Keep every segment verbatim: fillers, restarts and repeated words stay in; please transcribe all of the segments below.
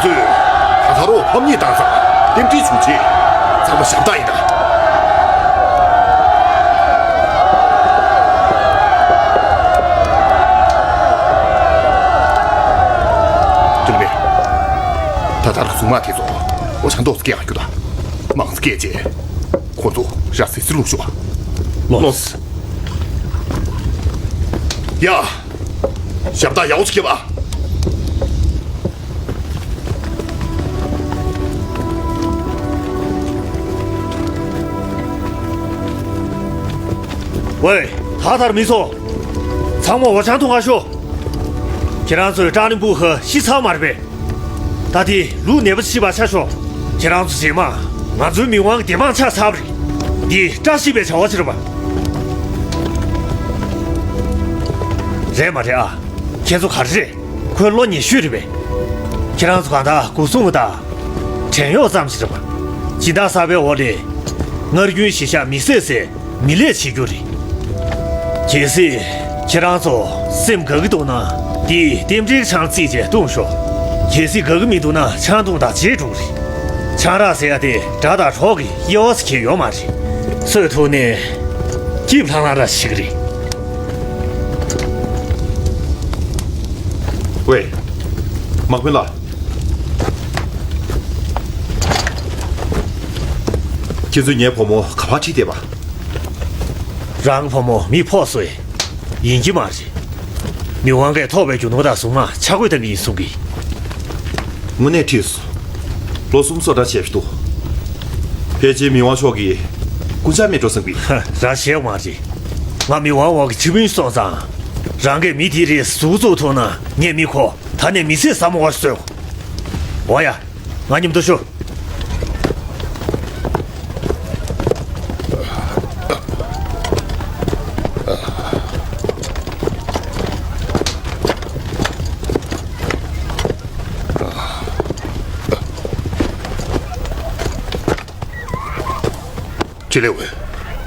ཚོས་ད་ད་རོགས་ཕམ་ཉེས་བཏང་ཙང་རྟེན་འབྲེལ་བྱུང་རྗེས་ཚང་མ་ཞབས་ཏག་ཡིན་ད། དྲི་མེད། ད་ལྟར་གཟུངས་མ་དེ་ཚོ་འོ་ཆང་ཏོག་ཙམ་སྐྱེལ་ག་རྒྱུ་དང་། མང་ཙམ་སྐྱེལ་རྗེས་ཁོ་ཚོ་ར་སི་སི་རུ་ཤོག་ལོས། ཡ། ཞབས་ཏག་ཡག་པོ་ཅིག་སྐྱེལ་བ། ཝེ། ད་ལྟར་མི་ཚོ། ཚང་མ་འོ་ཆང་འཐུང་ག་ཤོག་ཁྱེད་རང་ཚོས་ཀྲང་ལིན་པུ་ཧ་ཤི་ཚར་མ་རེད་པས། ད་དེ་ལུག་ནད་པ་ཤི་བ་ཆ་ཤོག་ཁྱེད་རང་ཚོ་རྗེས་མ་ང་ཚོའི་མི་དབང་གི་བདེན་དཔང་ཆགས་ཚར་བ་རེད། འདི་བཀྲ་ཤིས་པའི་བྱ་བ་ཅིག་རེད་པ། རེད་མ་རེད་ཨ། ཁྱེད་ཚོ་ག་རེ་རེད། ཁོས་ལོ་ཉི་ཤུ་རེད་པས། ཁྱེད་རང་ཚོ་གང་ལྟར་སྒོ་སྲུང་དང་། བྲན་གཡོག་ཙམ་ཞིག་རེད་པ། སྦྱིན་བདག་གསར་པའི་འོག་ལས། སྔར་རྒྱུན་གཞིས་ཆགས་མི་བསད་ཟེར། མི་ལས་བྱེད་རྒྱུ་རེད། གལ་སྲིད་ཁྱེད་རང་ཚོ་སེམས་དགའ་གི་འདུག་ན་དེའི་རྟེན་འབྲེལ་ཆང་བརྩིས་བྱས་བཏུང་ཤོག་གལ་སྲིད་དགའ་གི་མི་འདུག་ན་ཆང་བཏུང་དང་བརྗེད་འགྲོ་གི་རེད། ཆང་རག་ཟེར་ཡ་དེ་དགྲ་དང་གྲོགས་ཀྱི་དབྱེ་བ་ཟེར་མཁན་ཡོད་མ་རེད། གསོད་ཐུབ་ནས་སྐྱིབས་ལྷང་ལྷང་ར་ཞིག་རེད། ཝེ། དམག་དཔོན་ལགས། ཁྱེད་ཚོས་ངའི་བུ་མོ་ག་པར་ཁྲིད་བསྡད་པ། རང་བུ་མོ་མི་ཕོག་སོ་ཡི། ཡིན་གྱི་མ་རེད། མི་དབང་གིས་ཐོག་པའི་རྒྱུ་ནོར་དང་སྲུང་མ་ཆ་བགོས་བཏང་གི་ཡིན་གསུང་གི། དངོས་གནས་ཁྲིད་སོང་། ལོ་གསུམ་གསོལ་རས་བྱས་པ་འདུག་ཕལ་ཆེར་མི་དབང་མཆོག་གིས་སྐུ་ཕྱྭ་མེད་འགྲོ་བསམ་གི། ཧ། རང་ཤེས་མ་རེད། ང་མི་དབང་འོག་གི་ཁྲི་དཔོན་སོང་ཙང་། རང་གིས་མི་དེ་རིགས་ཟུར་བཙུགས་ཐུབ་ན་ངས་མི་ཁོ་ད་ནས་མི་ཚེ་ཟབ་མོ་བ་བཟོས། འོ་ཡ། ང་མཉམ་དུ་ཤོག་ཁྲི་ལེ་ཝེ།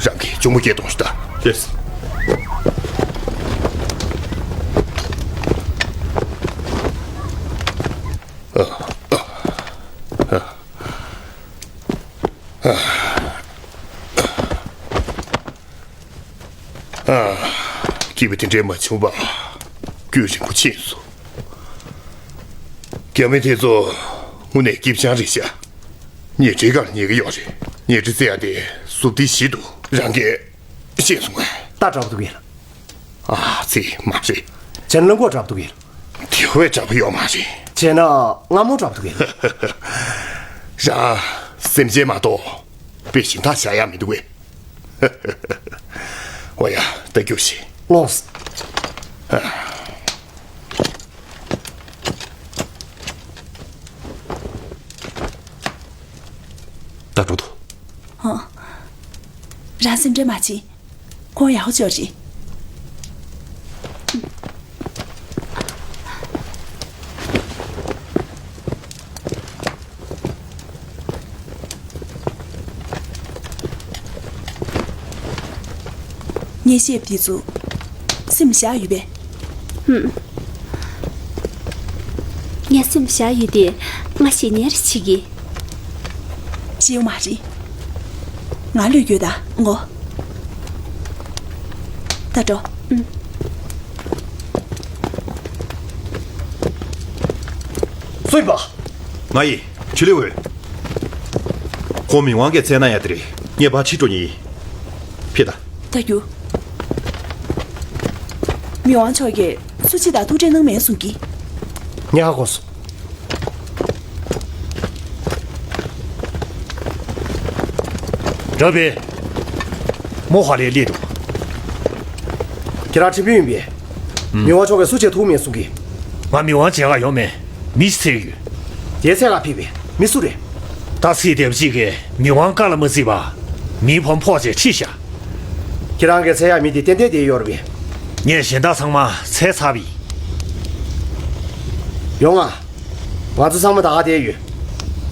རང་གིས་གཅུང་མོ་སྐད་གཏོང་ཤོག་ད། ཡེས། ཨ། སྐྱིད་པ་དེ་འདྲས་མ་བྱུང་བར་རྒྱུན་རིང་པོ་ཕྱིན་སོང་། རྒྱ་མི་དེ་ཚོ་དངོས་གནས་སྐྱིད་ཅང་རེད་ཤག་ཉལ་ཁྲིའི་སྒང་ལ་ཉལ་གི་ཡོད་རེད། ཉལ་ཁྲི་ཟེར་ཡ་དེ་བཟོ་ལྟ་ཞིག་འདུག་རང་གིས་ཤེས་སོང་ངས། རྟ་འདྲ་པོ་འདུག་གས། ཨ་ཙི། མ་རེད། བྱས་ན་རླངས་འཁོར་འདྲ་པོ་འདུག་གས། དེ་བས་འདྲ་པོ་ཡོད་མ་རེད། བྱས་ན་རྔ་མོང་འདྲ་པོ་འདུག་གས། རང་སེམས་ཅན་མ་གཏོགས་དཔེ་ཞིམ་ཐག་བཞག་ཡ་མི་འདུག་གས། འོ་ཡ། ད་རྒྱུགས་ཤིག་ལོངས། ད་འགྲོ་དོ། ཨ། རང་སེམས་ཁྲལ་མ་བྱེད། ཁོང་ཡག་པོ་ཅིག་ཡོད་རེད། ངས་བཤད་པ་དེ་ཚོ་སེམས་བཞག་ཡོད་པས། ཧུམ། ངས་སེམས་བཞག་ཡོད་དེ། ང་ཞེད་སྣང་རེ་བྱེད་ཀྱི། ཅི་ཡོད་མ་རེད། ང་ལོས་ཡོད་ད་ངོ་། ད་འགྲོ། ཨུམ། སུ་ཡིན་པ། ང་ཡིན། ཁྲི་ལི་ཝེ། ཁོང་མི་དབང་གིས་བཙལ་གནང་ཡ་དེ་རེད། ངས་ཕར་ཁྲིད་འགྲོ་ནི་ཡིན། ཕེབས་དང་། ད་རྒྱུགས། མི་དབང་མཆོག་གིས་སུ་གཅིག་དང་ཐུག་འཕྲད་གནང་མེད་གསུང་གི། ངས་ཧ་གོ་སོང་། རབ་པས། མོ་ཧ་ལས་ལས་འདུག་ཁྱེད་རང་ཁྲི་དཔོན་ཡིན་པས། མི་དབང་མཆོག་གིས་སུ་གཅིག་ཐུག་མེད་གསུང་གི། ང་མི་དབང་མཇལ་ག་ཡོང་མེད། མི་ཞིག་འཚོལ་ཡོད། དེ་འཚོལ་ག་ཕེབས་པས། མི་སུ་རེད། རྟ་ཚིགས་དེབ་ཅིག་གིས་མི་དབང་བཀའ་ལ་མ་བརྩིས་པར་མིའི་བུ་མོ་ཕོག་བྱས་ཁྲིད་བཞག་ཁྱེད་རང་གིས་འཚོལ་ཡག་མི་དེ་ཏན་ཏན་བསྡད་ཡོད་རེད་པས། ངས་གཞན་དག་ཚང་མ་འཚོལ་ཚར་བ་ཡིན། ཡོང་ང་། ང་ཚོ་ཚང་མ་ད་ག་བསྡད་ཡོད།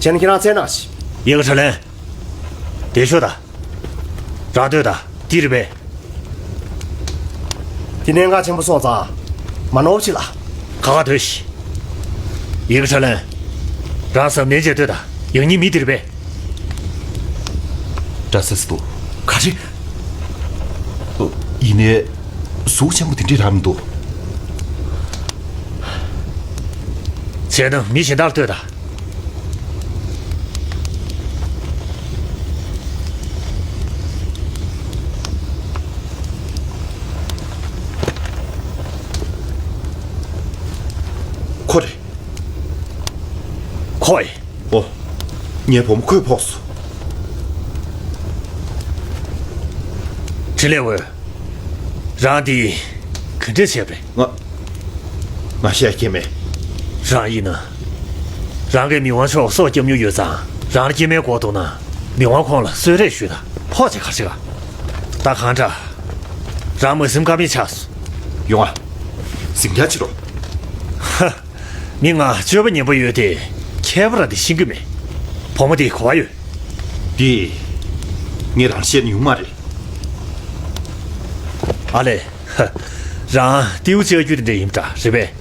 བྱས་ན་ཁྱེད་རང་འཚོལ་གནང་ཞིག་ཡིན་ག་ཁྲ་ལན། བསྡད་ཤོག་ད། རང་སྡོད་ད། འདི་རེད་པས། དེ་གནད་འགག་ཆེན་པོ་སོང་ཙང་། མ་ནོར་བྱེད་ལ། ཁ་ཁ་སྡོད་ཤིག་ཡིན་ག་ཁྲ་ལན། རང་གཟབ་ནན་བྱས་སྡོད་དང་། ཡང་སྙིང་མི་འདིར་པས། འདྲ་སེ་སུ་འདུག་ག་རེ། ཨོ། ཡིན་ནའི། གཟུགས་ཆེན་པོ་དེ་འདྲས་རང་མི་འདུག་བྱས་ན་མི་གཞན་དག་ལ་ལྟོས་དང་། ཁོ་རེད། ཁོ་ཡིན། ཨོ། ངའི་བུ་མོ་ཁོས་ཕོག་སོང་། འཕྲིན་ལས་འོད། རང་འདི་ག་འདྲས་བྱས་པ་རེད། ང་། ང་བཤད་ཀྱི་མེད། རང་ཡིན་ན། རང་གིས་མི་དབང་མཆོག་སྲོག་སྐྱབས་མྱོང་ཡོད་ཙང་། རང་ལ་སྐྱེ་དམན་དགོས་འདུག་ན། མི་དབང་ཁོང་ལ་གསོལ་རས་ཞུས་དང་། ཕོག་ཅིག་ག་ཅིག་ག་ད་གང་འདྲ། རང་མ་གཟིམ་ཀ་མེད་ཆགས་སོང་། ཡོང་ཨ། གཟིམ་རྒྱག་བྱེད་རོགས། ཧ། མི་ང་སྤྱོད་པ་ངན་པ་ཡོད་དེ། ཁྱད་པར་དེ་ཤེས་ཀྱི་མེད། བུ་མོ་དེ་ག་པར་ཡོད། དེ། ངས་རང་བཤད་ནི་ཡོང་མ་རེད། ཨ་ལས། ཧ། རང་ཏེའུ་ལྕགས་ཀྱུ་དེ་འདྲ་ཡིན་པ་འདྲ་རེད་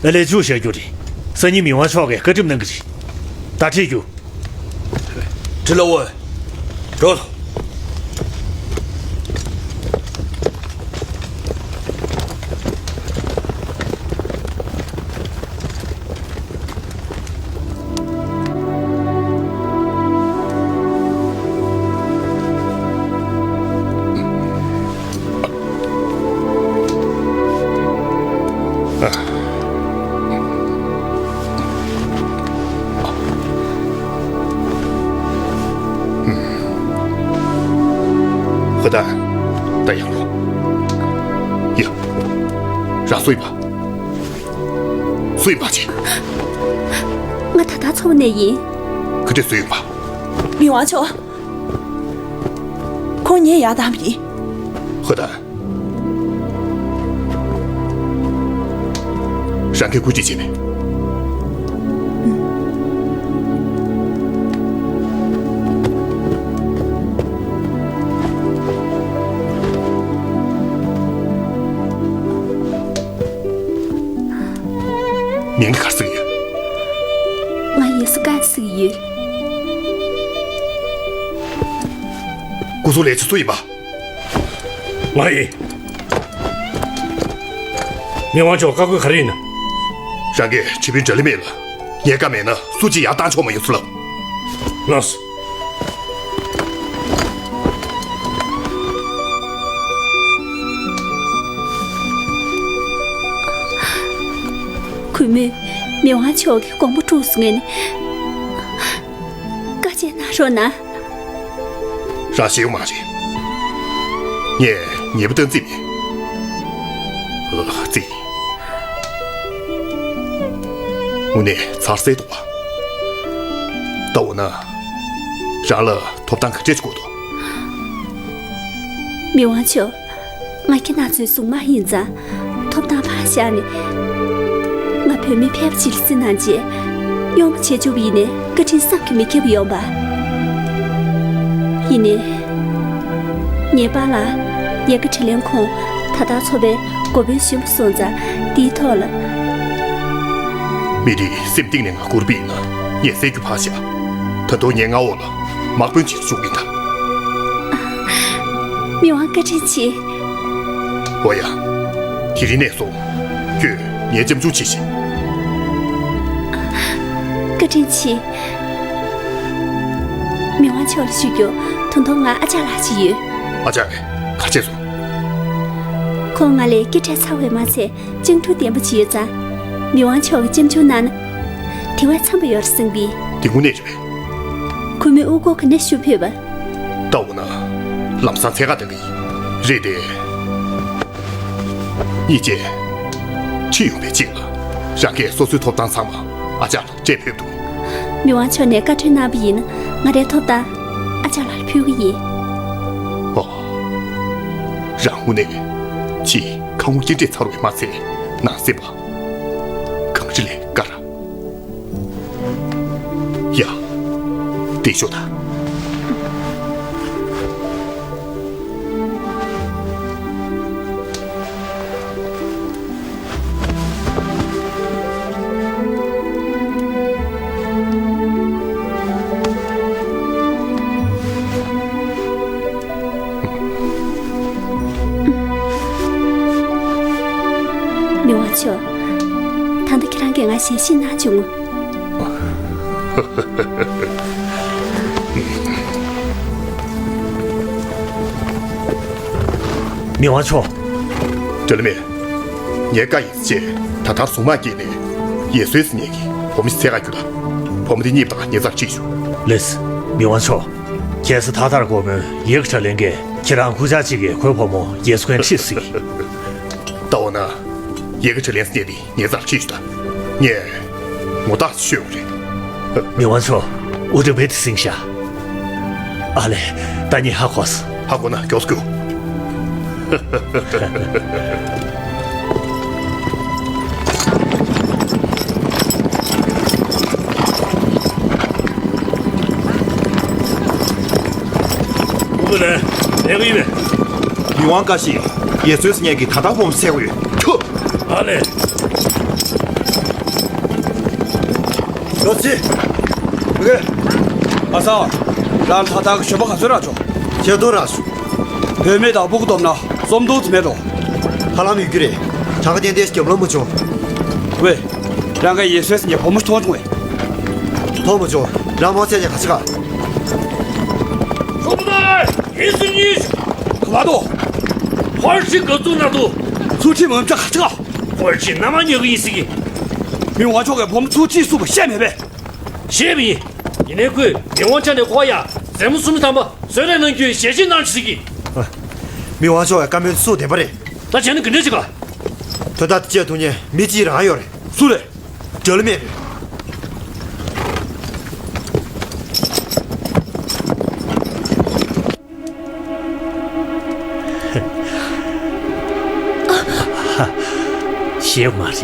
པས། ཨ་ལས་ཅུ་བཤད་རྒྱུ་རེད། སང་ཉིན་མི་དབང་མཆོག་གིས་བཀའ་ཁྲིམས་གནང་གི་རེད། ད་ཁྲིད་རྒྱུ། ཁྲིད་ལ་འོས། འགྲོ། ཧོ་ད། ད་ཡར་ལོངས། ཡ། རང་སུ་ཡིན་པ། སུ་ཡིན་པ་ཅི། ང་ད་ལྟ་ཚོ་བ་ནས་ཡིན། ག་འདྲས་སུ་ཡིན་པ། མི་དབང་མཆོག་ཁོང་ངའི་ཡར་བཏང་བ་ཡིན། ཧོ་ད། རང་གིས་སྐུལ་ཅིག་བྱས་ནས། མིང་ལ་ག་རེ་ཟེར་གྱི་ཡོད། ང་ཡེ་སུ་ཀ་ཟེར་གྱི་ཡོད། སྐུ་གཟུགས་ལས་བྱེད་སུ་ཡིན་པ། ང་ཡིན། མི་དབང་མཆོག་བཀའ་བཀོད་ག་རེ་ཡིན་ན། རང་གིས་ཁྲི་དཔོན་ཌལ་ལི་མེད་ལ། ངའི་བཀའ་མེད་ན་སུ་གཅིག་ཡར་བཏང་ཆོག་མ་ཡོང་ཟེར་ལབ། ལགས་སོ། གུས་མོས་མི་དབང་མཆོག་གི་དགོངས་པ་དཀྲུགས་སོང་ངས་ནི། བཀའ་བཅད་གནང་རོགས་གནང་། རང་ཤེས་ཡོད་མ་རེད། ངས་ཉེས་པ་བཏང་རྩིས་མེད། ཨ་ཙི། དངོས་གནས་ཚར་གསལ་འདུག་པ། ད་འོ་ན། རང་ལ་ཐོབ་ཐང་ག་འདྲས་ཅིག་དགོས་འདུག་མི་དབང་མཆོག་ང་ཁྱེད་རང་ཚོའི་གཟུགས་དམར་ཡིན་ཙང་། ཐོབ་ཐང་ཕར་བཞག་ནས། ང་བོད་མི་ཕལ་པ་ཅིག་ལ་བརྩི་གནང་བྱས། གཡོག་མོ་བྱེད་བཅུག་པ་ཡིན་ནའི་བཀའ་དྲིན་བསམ་གྱིས་མི་ཁྱབ་པ་ཡོང་པ། ཡིན་ནའི། ངའི་པཱ་ལགས་ཡལ་ག་དྲིན་ལན་ཁོང་ད་ལྟ་ཚོ་པའི་འགོ་དཔོན་གཞོན་པ་སོང་ཙང་། འདིའི་ཐོག་ལ། མི་དེས་སེམས་གཏིང་ནས་ང་བཀུར་བ་ཡིན་ན་ངས་བསད་རྒྱུ་ཕར་བཞག་ད་དུང་ངའི་མངའ་འོག་ལ་དམག་དཔོན་ཅིག་བཅུག་གི་ཡིན་ད། མི་དབང་བཀའ་དྲིན་ཆེ། འོ་ཡ། དེ་རིང་ནས་བཟུང་ཁྱོད་ངའི་སྐྱབས་འཇུག་བྱེད་ཤིག་བཀའ་དྲིན་ཆེ། མི་དབང་མཆོག་ལ་ཞུ་རྒྱུ། ད་དུང་ང་ཨ་ཅག་ལགས་ཅིག་ཡོད། ཨ་ཅག་གིས་ག་རེ་བྱས་སོང་། ཁོང་ང་ལས་སྐྱེ་འཕྲད་ཚར་བས་མ་ཚད། སྤྱང་གྲུང་ལྡན་པོ་ཅིག་ཡོད་ཙང་། མི་དབང་མཆོག་གིས་སྐྱབས་འཇུག་གནང་ན། དེ་བས་འཚམས་པ་ཡོད་རེད་བསམ་པས། དེ་དངོས་གནས་རེད་པས། གུས་མོས་དབུ་སྐོར་ག་ནས་ཞུ་ཕོད་པ། ད་འོ་ན། ལམ་སང་འཚོལ་ག་བཏང་གི་ཡིན། རེད་དེ། གཉིས་བྱས། ཁྲིད་ཡོང་བའི་རྗེས་ལ། རང་གིས་སོ་སོའི་ཐོབ་ཐང་ཚང་མ་ཨ་ཅག་ལ་སྤྲད་ཕོད་འདུག་མི་དབང་མཆོག་ནས་བཀའ་འཁྲོལ་གནང་བ་ཡིན་ན། ང་རའི་ཐོབ་ཐང་ཨ་ཅག་ལགས་ལ་ཕུལ་གི་ཡིན། ཨོ། རང་དངོས་གནས་ཕྱིའི་ཁ་ངོ་སྐྱེ་འདྲེས་ཚར་བས་མ་ཚད། ནང་སེམས་པ་གངས་རི་ལས་དཀར། ཡ། དེ་ཤོག་ད། ཞལ་བཞེས་གནང་བྱུང་ངོ་། མི་དབང་མཆོག། འབྲེལ་མེད། ངའི་བཀའ་ཡིན་ཟེར་བྱས་ད་ལྟར་གཟུངས་དམག་བསྐྱལ་ནས་ཡེ་སོའི་སི་ཉེ་གི་བུ་མོ་ཞིག་འཚོལ་ག་རྒྱུགས་དང་། བུ་མོ་དེ་རྙེད་པ་དང་ངེད་ཚར་ཁྲིད་ཤོག་ལགས་སོ། མི་དབང་མཆོག། ཁ་སང་ཐ་ཐར་གོང་མའི་ཡི་གེ་དྲ་ལན་གྱིས་ཁྱེད་རང་སྐུ་ཕྱྭ་གཅིག་གིས་ཁོའི་བུ་མོ་ཡེ་སོ་ཀུན་ཁྲིད་ཟིན། ད་འོ་ན། ཡི་གེ་དྲ་ལན་ཟེར་མཁན་དེ་ངེད་ཚར་ཁྲིད་ཤོག་དང་། ངས་ངོ་རྟགས་ཤོད་དགོས་རེད། མི་དབང་མཆོག། ཨུ་ཏྲ་བེ་དེ་ཟིན་ཤག་ཨ་ལས། ད་ངས་ཧ་གོ་སོང་། ཧ་གོ་ན་མགྱོགས་སུ་རྒྱུགས། ཨུ་པ་ལན། ལས་ཀ་ཡིན་པས། མི་དབང་བཀའ་བཞིན་ཡེ་སོའི་སི་ཉེ་གི་ད་ལྟ་བུ་མོ་འཚོལ་དགོས་ཡོད། ཁྱོད། ཨ་ལས། ཡོ་ཚི། ཨོ་ཁེ། ཨ་ས། རང་ད་ལྟ་གི་ཞོན་པ་ག་ཚོད་རག་བྱུང་། ཆེ་དོ་རག་བྱུང་། བུད་མེད་དང་སྤུ་གུ་བསྡོམས་ན་གསུམ་སྟོང་ཙམ་མེད་འགྲོ། ཧ་ལམ་ཡོད་རྒྱུ་རེད། གྲངས་ཀ་ཏན་ཏན་ཞིག་རྒྱབ་ལོང་མ་བྱུང་། ཝེ། རང་གིས་ཡེ་སོའི་སི་ཉེ་བུ་མོ་ཞིག་མཐོང་བྱུང་ངས། མཐོང་མ་བྱུང་། རང་མོ་ཚད་ནས་ག་ཚོད་ག་ཁྲོམ་ནང་ཡིན་སྲིད་གཉིས། ག་པར་འདུག་ཧོར་ཕྱི་ག་ཚོད་ན་འདུག་ཚུར་ཁྲིད་མི་འཇུག་ག་ཚོད་ག་ཧོར་ཕྱི་མནའ་མ་ཉོ་གི་ཡིན་སྲིད་གི་མི་དབང་མཆོག་གིས་བུ་མོ་ཚུར་ཁྲིད་ཚུགས་པ་བཤད་མེད་པས། བཤད་པ་ཡིན། ཡིན་ནའི་ཁོས་མི་དབང་ཆ་ནས་ཁོ་ཡ་མཛའ་མོ་སུམ་ཅུ་ཐམ་པ་གསོལ་རས་གནང་རྒྱུའི་ཞལ་བཞེས་གནང་ཟེར་གི་མི་དབང་མཆོག་གི་བཀའ་མོལ་སུ་བདེན་པ་རེད། ད་བྱས་ན་ག་འདྲ་བྱེད་ག་དོན་དག་དེ་བཅད་ཐུབ་མཁན་མི་གཅིག་རང་ཡོད་རེད། སུ་རེད། འབྲེལ་མེད་རེད། ཤེས་མ་རེད།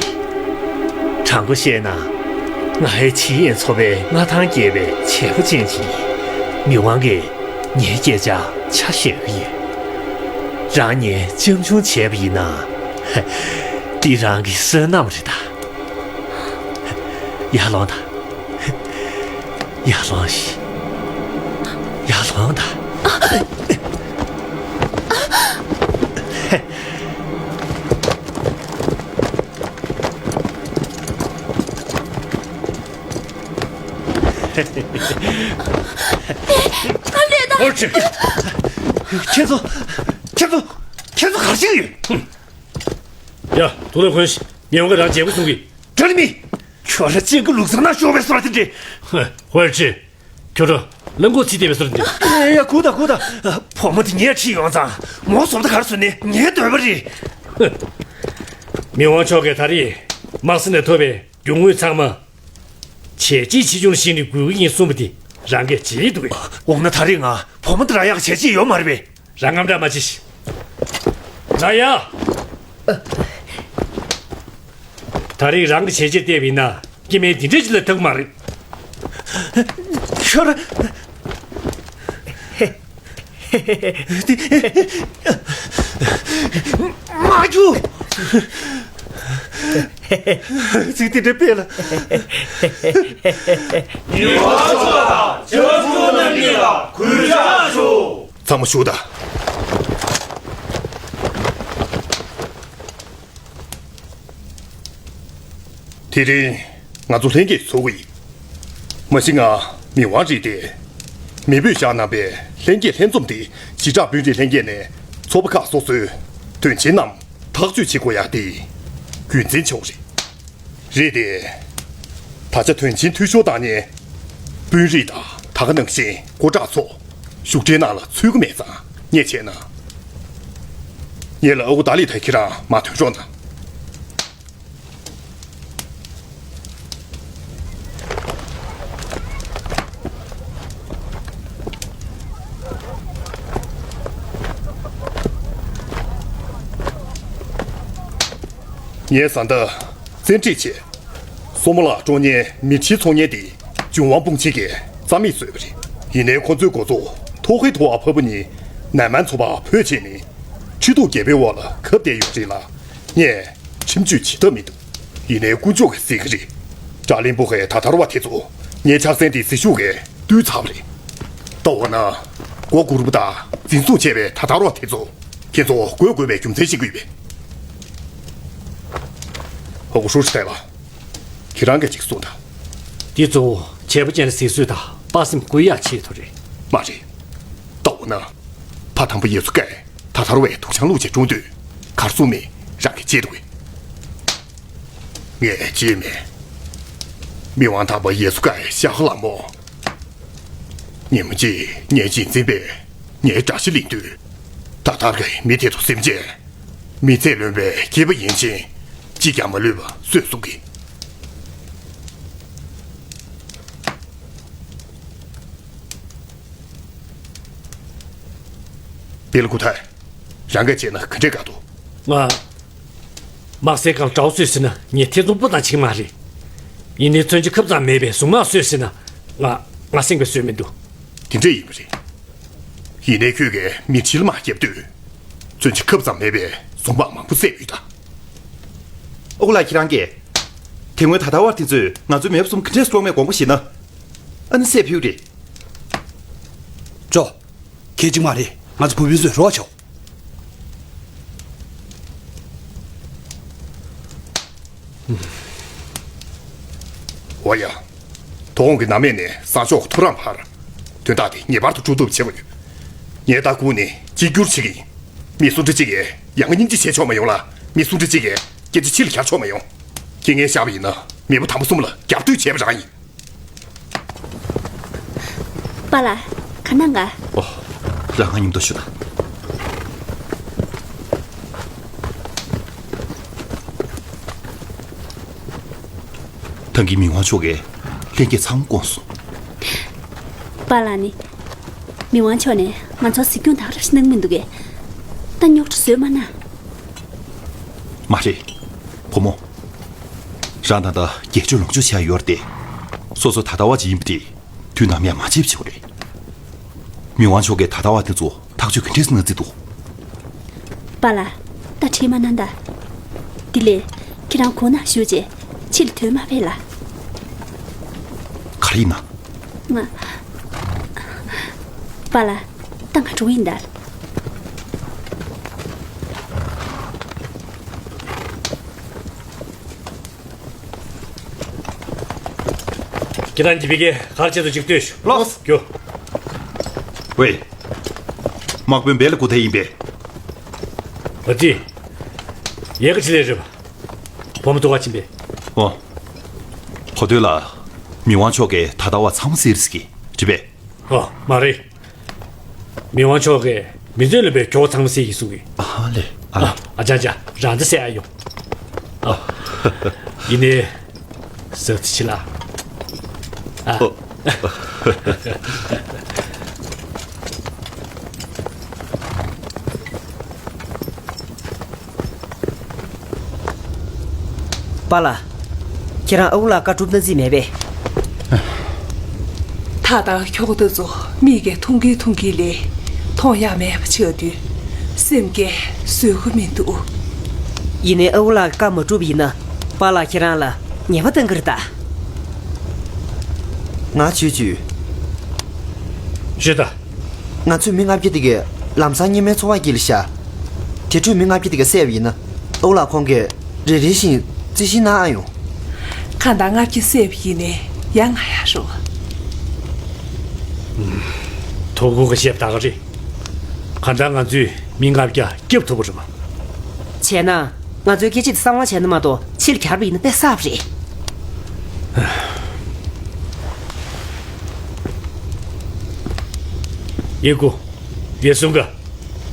དྲང་པོ་བཤད་ན། ང་ཧེ་ཆི་ཡན་ཚོ་པའི་མངའ་ཐང་རྒྱས་པའི་བྱེད་པོ་ཅན་ཅིག་ཡིན། མི་དབང་གིས་ངའི་སྐད་ཆ་ཆ་བཞག་གི་ཡོད། རང་ཉིད་སྤྱང་ཆུང་བྱས་པ་ཡིན་ན། འདི་རང་གི་བསོད་ནམས་རེད་ད། ཡར་ལོངས་དང་། ཡར་ལོངས་ཤིག་ཡར་ལོངས་དང་། ཨ་ལས་ད། ཨོ་ཅི། ཁྱེད་ཚོ། ཁྱེད་ཚོ། ཁྱེད་ཚོ་ག་རེ་བྱེད་ཀྱི་ཡོད། ཡ། ཐུགས་ལ་གོན་ཞིག་མི་དབང་གིས་རང་བརྗེ་པོ་གསུང་གི། འབྲེལ་མེད། ཁྱོད་རང་གཅིག་གི་ལུགས་སྲོལ་ནང་ཤོར་བའི་བཟོ་འདྲ་དེ་འདྲས། ཧོལ་ཅི། ཁྱོད་རང་རླངས་འཁོར་ཚིག་བསྡད་པའི་བཟོ་འདྲ་དེ། ཨེ་ཡ། གུག་དང་གུག་དང་། བུ་མོ་དེ་ངས་ཁྲིད་ཡོང་ཙང་མོ་བཟོ་ལྟ་ག་རེ་བཟོས་ནས་ངའི་འདོད་པ་རེད། མི་དབང་མཆོག་གིས་ད་རེས་དམག་ས་ནས་ཐོབ་པའི་རྒྱུ་དངོས་ཚང་མ་བྱས་རྗེས་ཆེ་ཆུང་ལ་གཞིགས་ནས་དགོས་ཀྱི་ཡིན་གསུངས་པ་དེ་རང་གིས་བརྗེད་འདུག་འོ་ན་ད་རེས་ང་བུ་མོ་དེ་རག་ཡག་བྱས་རྗེས་ཡོད་མ་རེད་པས། རང་རྔམ་སྐྲག་མ་བྱེད་ཤིག་ད་ཡ། ད་རེས་རང་གི་བྱས་རྗེས་བལྟས་པ་ཡིན་ན་སྐྱེ་དམན་འདི་འདྲ་ཅིག་ལས་ཐུབ་ཀྱི་མ་རེད། ཁྱོད། མ་རྒྱུག་ཚིག་དེ་འདྲ་སྤེལ་ལ། ཉེ་བར་ཕྱོགས་དང་བྱང་ཕྱོགས་རྣམས་ཀྱིས་ལ་གུས་ཕྱག་ཞུ། ཚང་མ་བཞུགས་དང་། དེ་རིང་ང་ཚོ་ལྷན་རྒྱས་ཚོགས་ཀྱི་ཡིན། མ་གཞི་ང་མི་དབང་རེད་དེ། མི་བོས་བཞག་གནང་པའི་ལྷན་རྒྱས་ལྷན་འཛོམས་དེ་ཞི་དྲག་དཔོན་རིགས་ལྷན་རྒྱས་ནས་ཚོགས་པ་ཁག་སོ་སོའི་དོན་ཆེན་རྣམས་ཐག་གཅོད་བྱེད་དགོས་ཡ་དེ་རྒྱུན་འཛིན་ཆོག་རེད། རེད་དེ། ད་ཆ་དོན་ཆེན་འཐུས་ཤོར་བཏང་ནས་དཔོན་རིགས་དང་ད་ག་ནང་བཞིན་སྐུ་དྲག་ཚོ་བཞུགས་གྲལ་ནང་ལ་ཚུད་ཀྱི་མེད་ཙང་ངས་བྱས་ན། ངེད་ལ་ཨ་ཁུ་ཏཱ་ལི་དང་ཁྱེད་རང་མར་ཐོན་རོགས་གནང་། ངའི་བཟའ་ཟླ་བཙན་ཁྲིད་བྱས། སོ་མོ་ལགས་བཀྲོངས་ཉེན་མི་ཁྲིའི་ཚོང་ཉེན་དེ་ལྗོན་དབང་དཔུང་ཆེན་གྱིས་རྩ་མེད་བཟོས་པ་རེད། ཡིན་ནའི་ཁོ་ཚོའི་འགོ་གཙོ་ཐོ་ཧེ་ཐོ་བ་ཕ་བུ་ནི་ནན་མན་ཚོ་པ་བོད་བྱས་ནས་ཁྲི་གདུགས་བརྒྱད་པའི་འོག་ལ་གབ་བསྡད་ཡོད་རེད་ལ། ངས་ཁྲིམས་གཅོད་བྱེད་ཐབས་མི་འདུག་ཡིན་ནའི་དཀོན་མཆོག་གིས་གཟིགས་ཀྱི་རེད། དྲག་གླིང་པོ་ཧེ་ད་ཐར་བ་དེ་ཚོ་ངའི་ཕྱག་སེན་དེ་ཟིལ་ཤུགས་ཀྱིས་བཏུལ་ཚར་བ་རེད། ད་འོ་ན་མགོ་སྒུར་པ་དང་འཛིན་བཟུང་བྱས་པའི་ད་ཐར་བ་དེ་ཚོ་ཁྱེད་ཚོ་དགོས་དགོས་པའི་རྒྱུ་མཚན་ཤེས་ཀྱི་ཡོད་པས། ཧོ་གོ་ཧྲུའུ་ཞི་ཐའི་ལ། ཁྱེད་རང་གིས་ཅིག་གསུངས་དང་། འདི་གཙོ་བོ་བྱེད་པོ་ཅན་ལ་གཟིགས་ཚུལ་དང་དཔའ་སེམས་བསྐུལ་ཡག་ཆེད་དུ་རེད། མ་རེད། ལྟ་འོ་ན། ཕ་དམ་པ་ཡེ་སུ་ཀས་ད་ཐར་བའི་དུག་ཆང་བླུགས་བྱས་བཀྲོངས་དུས། གར་སོང་མེད་རང་གིས་བརྗེད་འདུག་གས། ངས་བརྗེད་མེད། མི་དབང་དམ་པ་ཡེ་སུ་ཀའི་ཤ་ཁ་ལ་མོ། ཉིན་མོ་གཅིག་ངའི་གཅེས་འཛིན་པས་ངའི་དགྲ་ཤ་ལེན་དུས། ད་ཐར་གྱི་མི་དེ་ཚོ་སེམས་ཅན། མི་ཚེ་ལོན་པའི་སྐྱེས་པ་ཡན་ཆད་གཅིག་ཀྱང་མ་ལུས་པ་གསོད་སོང་གི། པེ་ལ་ཀུ་ཐའི། རང་གིས་བྱས་ན་ག་འདྲས་དགའ་འདུག་ང་། དམག་སའི་སྒང་དགྲ་བོ་གསོད་ཟེར་ན་ངས་ཐེ་ཚོམ་སྤུ་ཙམ་བྱེད་ཀྱི་མ་རེད། ཡིན་ནའི་མཚོན་ཆ་ཁབ་ཙམ་མེད་པའི་གཟུངས་དམག་གསོད་ཟེར་ན། ང་ང་སེམས་ཀྱིས་བཟོད་མི་འདུག་དེ་འདྲས་ཡིན་པ་རེད། ཡིན་ནའི་ཁྱོད་ཀྱིས་མི་ཁྲིའི་དམག་བརྒྱབ་དུས། མཚོན་ཆ་ཁབ་ཙམ་མེད་པའི་གཟུངས་དམག་མང་པོ་བསད་ཡོད་ད། ཨོ་ལགས་ཁྱེད་རང་གིས། དེ་སྔོན་ད་ལྟ་བ་དེ་ཚོས་ང་ཚོའི་མེས་པོ་གསུམ་ག་འདྲས་བཀྲོངས་མེད་དགོངས་པ་བཞེས་ན། ཨ་ནི་བསད་ཕེབས་རེད། ཅོ། གལ་ཆེན་མ་རེད། ང་ཚོ་བུ་སྤུན་ཚོས་རོགས་བྱོས། འོ་ཡ། དོ་དགོང་གི་ནམ་སྨད་ནས་གསང་ཕྱོགས་ཐོ་རངས་བར། དོན་དག་དེ་ངེས་པར་དུ་འགྲུབ་ཐུབ་བྱེད་དགོས་ཡོད། ངས་ད་སྒུག་ནས་གཅིག་གྱུར་བྱེད་ཀྱི་ཡིན། མི་སུ་འདྲ་གཅིག་གིས་ཡ་ང་སྙིང་རྗེ་བྱས་ཆོག་མ་ཡོང་ལ། མི་སུ་འདྲ་གཅིག་གིས་སྐད་ཆ་ཕྱི་ལ་གྱར་ཆོག་མ་ཡོང་། རྐྱེན་ངན་བཞག་པ་ཡིན་ན་མེས་པོ་དམ་པ་གསུམ་ལ་རྒྱབ་གཏོད་བྱས་པ་རང་ཡིན། པཱ་ལགས། ག་ན་ང་། ཨོ། རང་ང་མཉམ་དུ་ཤོག་དང་། ད་གིན་མི་དབང་མཆོག་གིས་ལྷན་རྒྱས་ཚང་མ་བསྐོངས་སོང་། པཱ་ལགས་ནི། མི་དབང་མཆོག་ནས་ང་ཚོར་གཟིགས་སྐྱོང་དང་རོགས་གནང་མི་འདུག་གས། ད་རྙོག་དྲ་བཟོས་མ་གནང་། མ་རེད། བུ་མོ། རང་ད་ལྟ་རྒྱལ་སྤྱི་ལོངས་སྤྱོད་བྱས་ཡོད་རེད་དེ། སོ་སོ་ད་ལྟ་བ་ཅིག་ཡིན་པ་དེ། དུས་ནམ་ཡང་མ་བརྗེད་པ་བྱེད་དགོས་རེད། མི་དབང་མཆོག་གིས་ད་ལྟ་བ་དེ་ཚོ་ཐག་གཅོད་ག་འདྲས་གནང་རྩིས་འདུག་པཱ་ལགས། ད་དྲིས་མ་གནང་ད། དེ་ལས་ཁྱེད་རང་གོང་ན་བཞུགས་རྗེས་ཕྱི་ལ་ཐོན་མ་ཕེབས་ལ། ག་རེ་ཡིན་ན། ང་། པཱ་ལགས། ད་ང་འགྲོ་གི་ཡིན་ད། ཁྱེད་རང་གཉིས་ཀས་གར་ཆེད་དུ་ཅིག་ལྟོས་ཤོག་ལགས། རྒྱུ། ཝེ། དམག་དཔོན་བེ་ལ་ཀུ་ཐེ་ཡིན་པས། ཨ་ཙི། ཡས་ཀ་ཅི་ལས་རེད་པ། བུ་མོ་ཐུག་ག་ཕྱིན་པས། ཨོ། གོ་ཐོས་ལ། མི་དབང་མཆོག་གིས་ད་ལྟ་བ་ཚང་མ་གསན་ཟེར་གི་རེད་པས། ཨོ། མ་རེད། མི་དབང་མཆོག་གིས་མི་ཚེ་ལོན་པའི་ཁྱོ་ག་ཚང་མ་གསན་ཡིན་གསུང་གི། ཨ་ལེ། ཨ་ལེ། ཨ་ཅག་ཅག་རང་ད་གསན་ཨ་ཡོང་། ཨ། ཡིན་ནའི། ཟག་ཚི་ཆི་ལ། ཨ། ཨོ། པཱ་ལགས། ཁྱེད་རང་ཨ་ཁུ་ལགས་བཀའ་སྒྲུབ་གནང་རྩིས་མེད་པས། ད་ལྟ་ཁྱོ་ག་དེ་ཚོ་མིག་གིས་མཐོང་གིན་མཐོང་གིན་ལས་མཐོང་ཡག་མེད་པ་ཆགས་དུས་སེམས་ཀྱིས་བཟོད་ཀྱི་མི་འདུག་ཡིན་ནའི་ཨ་ཁུ་ལགས་ཀྱིས་བཀའ་མ་སྒྲུབ་པ་ཡིན་ན་པཱ་ལགས་ཁྱེད་རང་ལ་ཉེས་པ་གཏང་གི་རེད་ད། ང་ཆོས་ཅུས། ཞུས་ད། ང་ཚོས་མི་ལྔ་བརྒྱ་དེ་གས་ལམ་སང་གཉེན་མའི་འཚོ་བ་སྐྱེལ་ཤག་དེ་འཕྲོས་མི་ལྔ་བརྒྱ་དེ་གས་བསད་པ་ཡིན་ན་ཨོ་ལགས་ཁོང་གིས་རེ་རེ་བཞིན་རྩིས་ཞིབ་གནང་ཨ་ཡོང་། གང་ལྟར་ལྔ་བརྒྱ་བསད་པ་ཡིན་ནའི་ཡ་ང་ཡ་རུ། ཐོ་གུ་གི་བཤད་པ་ད་ག་རེད། གང་ལྟར་ང་ཚོས་མི་ལྔ་བརྒྱ་སྐྱོབ་ཐུབ་པ་རེད་པ། བྱས་ན་ང་ཚོའི་སྐད་ཆ་དེ་གསང་བ་བྱས་ན་མ་གཏོགས་ཕྱི་ལ་གྱར་པ་ཡིན་ན་དཔེ་བསགས་པ་རེད། ཡེ་ཀུ། ཡེ་སུང་ག་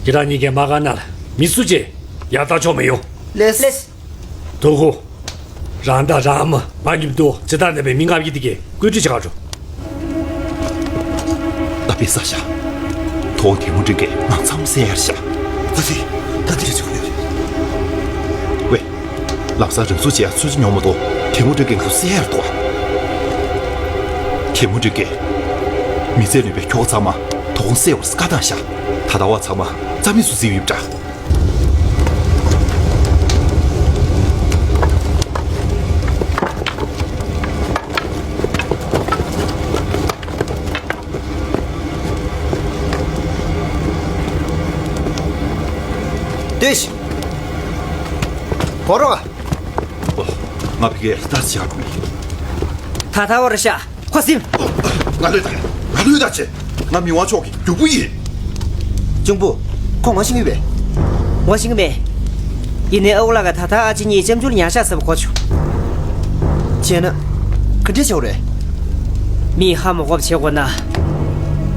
ཁྱེད་རང་གཉིས་ཀས་མ་ག་ན་ལ་མི་སུ་གཅིག་ཡར་ལྟ་ཆོག་མི་ཡོང་། ལེས། ལེས། ཐོ་གུ། རང་དང་རང་མ་མ་མཉམ་དུ་ཇི་ལྟར་ན་པའི་མི་ལྔ་བརྒྱ་དེ་གས་བཀོད་སྒྲིག་བྱ་ག་འགྲོ། ད་དཔེ་བསགས་ཤག་དོ་དེ་མོ་འདྲ་གས་ང་ཚང་མ་བསད་ཡར་ཤག་ད་དེ་ད་དེ་རེ་ཆུ་ཡོད་རེད། ཝེ། ལམ་སང་རང་ཚུགས་བྱེད་ཡ་ཚུགས་ཅི་མྱོང་མ་གཏོགས་དེ་མོ་འདྲ་གས་ང་ཚོ་བསད་ཡར་འདུག་ཨ། དེ་མོ་འདྲ་གས། མི་ཚེ་ལོན་པའི་ཁྱོ་ག་ཚང་མ་དོ་དགོང་བསད་པར་བཀའ་བཏང་ཤག་ད་ལྟ་བ་ཚང་མ་རྩ་མེད་བཟོ་རྩིས་ཡོད་པ་འདྲ། ཏེ་ཤི། གོ་རོགས། ང་ཕ་གིར་ལྟ་ཞིག་དགོས། ད་ལྟ་བར་ཤ་ཁོ་སིམ། ང་ལོས་དང་། ང་ལོས་དང་ཆེ། ང་མི་དབང་མཆོག་གི་རྒྱུ་བུ་ཡིན། གཅུང་པོ། ཁོ་ང་ཤི་གི་མེད། ང་ཤི་གི་མེད། ཡིན་ནའི་ཨ་ཁུ་ལགས་ཀྱིས་ད་ལྟ་ཨ་ཅེ་གཉིས་ལྕམ་ཆུང་ལ་ཉར་བཞག་ཟེར་བ་གོ་བྱུང་། བྱས་ན། ག་འདྲ་བྱ་བ་རེད། མི་ཧ་མ་གོ་བ་བྱེད་དགོས་ན།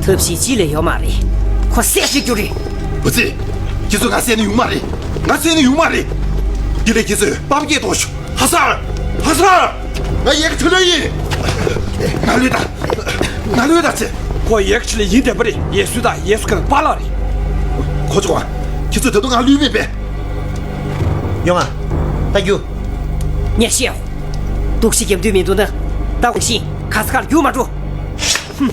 ཐབས་ཤེས་གཅིག་ལས་ཡོད་མ་རེད། ཁོ་བསད་ཤེས་རྒྱུ་རེད། བུ་ཚེ། ཁྱེད་ཚོས་ང་བསད་ན་ཡོང་མ་རེད། ང་བསད་ན་ཡོང་མ་རེད། དེ་ལས་ཁྱེད་ཚོས་པ་ཕ་སྐད་གཏོང་ཤོག་ཧ་སར། ཧ་སར། ང་ཡེ་ག་ཁྲི་ལོ་ཡིན། ང་ལོས་དང་། ང་ལོས་དང་ཆེ། ཁོ་ཡེ་ག་ཁྲི་ལོ་ཡིན་བསྡད་པ་རེད། ཡེ་སུ་དང་ཡེ་སུ་ཁན་པཱ་ལགས་རེད། ཁོ་ཚོ་ཁྱེད་ཚོས་ད་དུང་ང་ལོས་མེད་པས། ཡོང་ང་། ལྟ་རྒྱུ། ངས་བཤད། འདུག་ཤི་རྒྱབ་མདུན་མི་འདུག་ན། ལྟ་དགོས་ཤིང་ག་ས་གར་རྒྱུག་མ་འགྲོ། ཧུམ།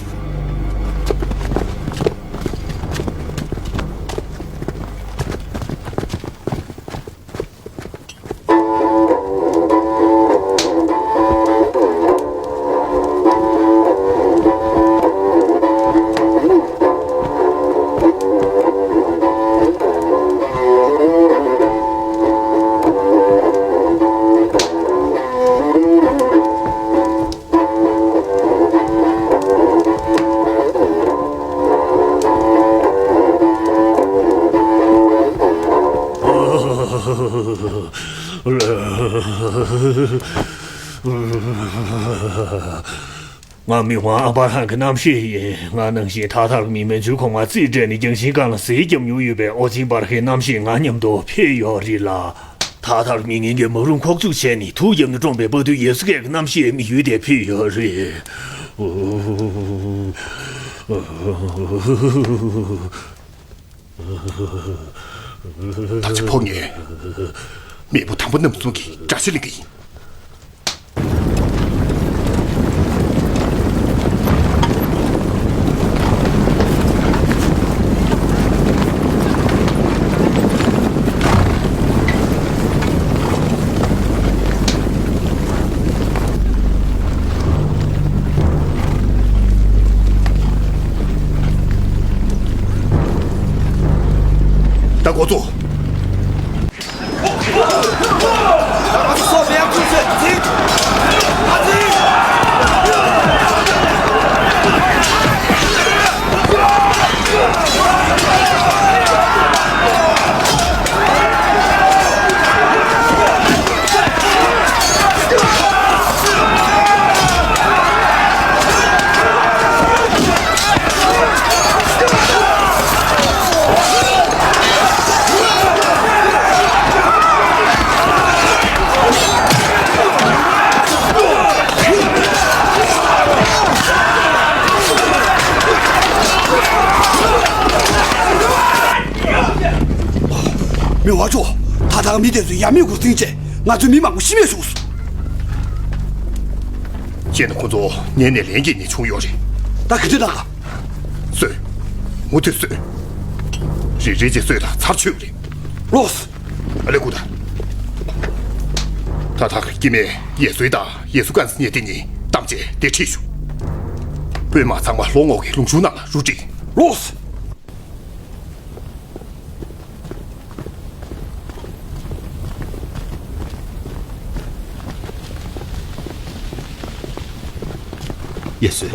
ང་མི་དབང་ཨ་པ་རང་གི་རྣམ་ཤེས་ཡིན། ང་ནང་བཞིན་ཐག་ཐག་མི་མེ་ཆུ་ཁོང་ང་རྩིས་སྤྲད་ནས་རྒྱང་ཤིང་སྒང་ལ་ཟས་བརྒྱབ་མྱོང་ཡོད་པའི་ཨོ་ཆིང་པར་ཁའི་རྣམ་ཤེས་ང་མཉམ་དུ་ཕེབས་ཡོད་རེད་ལ། ཐག་ཐག་མི་ངན་གྱིས་མ་རུང་ཁོག་བཅུག་བྱས་ནས་དུག་བརྒྱབ་ནས་བཀྲོངས་པའི་དཔའ་རྟུལ་ཡེ་སུ་ཀའི་རྣམ་ཤེས་དམིགས་ཡུལ་དེར་ཕུལ་ཡོད་རེད། ད་ཆ་ཕོ་ངས་མེས་པོ་དམ་པ་རྣམས་གསུམ་གྱི་དགྲ་ཤ་ལེན་གྱི་ཡིན། ད་འགོ་བཙུགས། མི་དབང་མཆོག་ད་ལྟ་མི་དེ་ཚོས་ཡ་མེད་འགོ་འཛིང་བྱས། ང་ཚོའི་མི་མང་པོ་ཤི་རྨས་བྱུང་སོང་། ཁྱེད་ནི་ཁོ་ཚོ་ཉན་ནས་ལན་སྐྱེས་ནས་བྱུང་ཡོད་རེད། ད་ག་འདྲ་གནང་ག་གསོད། མུ་མཐུད་གསོད། རེ་རེ་བྱས་གསོད་དང་ཚར་ཆོད་རེད། ལོས། ཨ་ལེ་ཀུ་ད། ད་ཐག་སྐྱེ་དམན་ཡེ་སུའི་དང་ཡེ་སུ་ཀན་སི་གཉིས་དེ་གཉིས་གཏམ་བྱས་དེ་ཁྲིད་ཞུ། དཔོན་དམག་ཚང་མ་ལྷོ་ངོས་ཀྱི་ལུང་ཆུང་ནང་ལ་རུ་བསྒྲིགས། ལོས། ཡེ་སུ།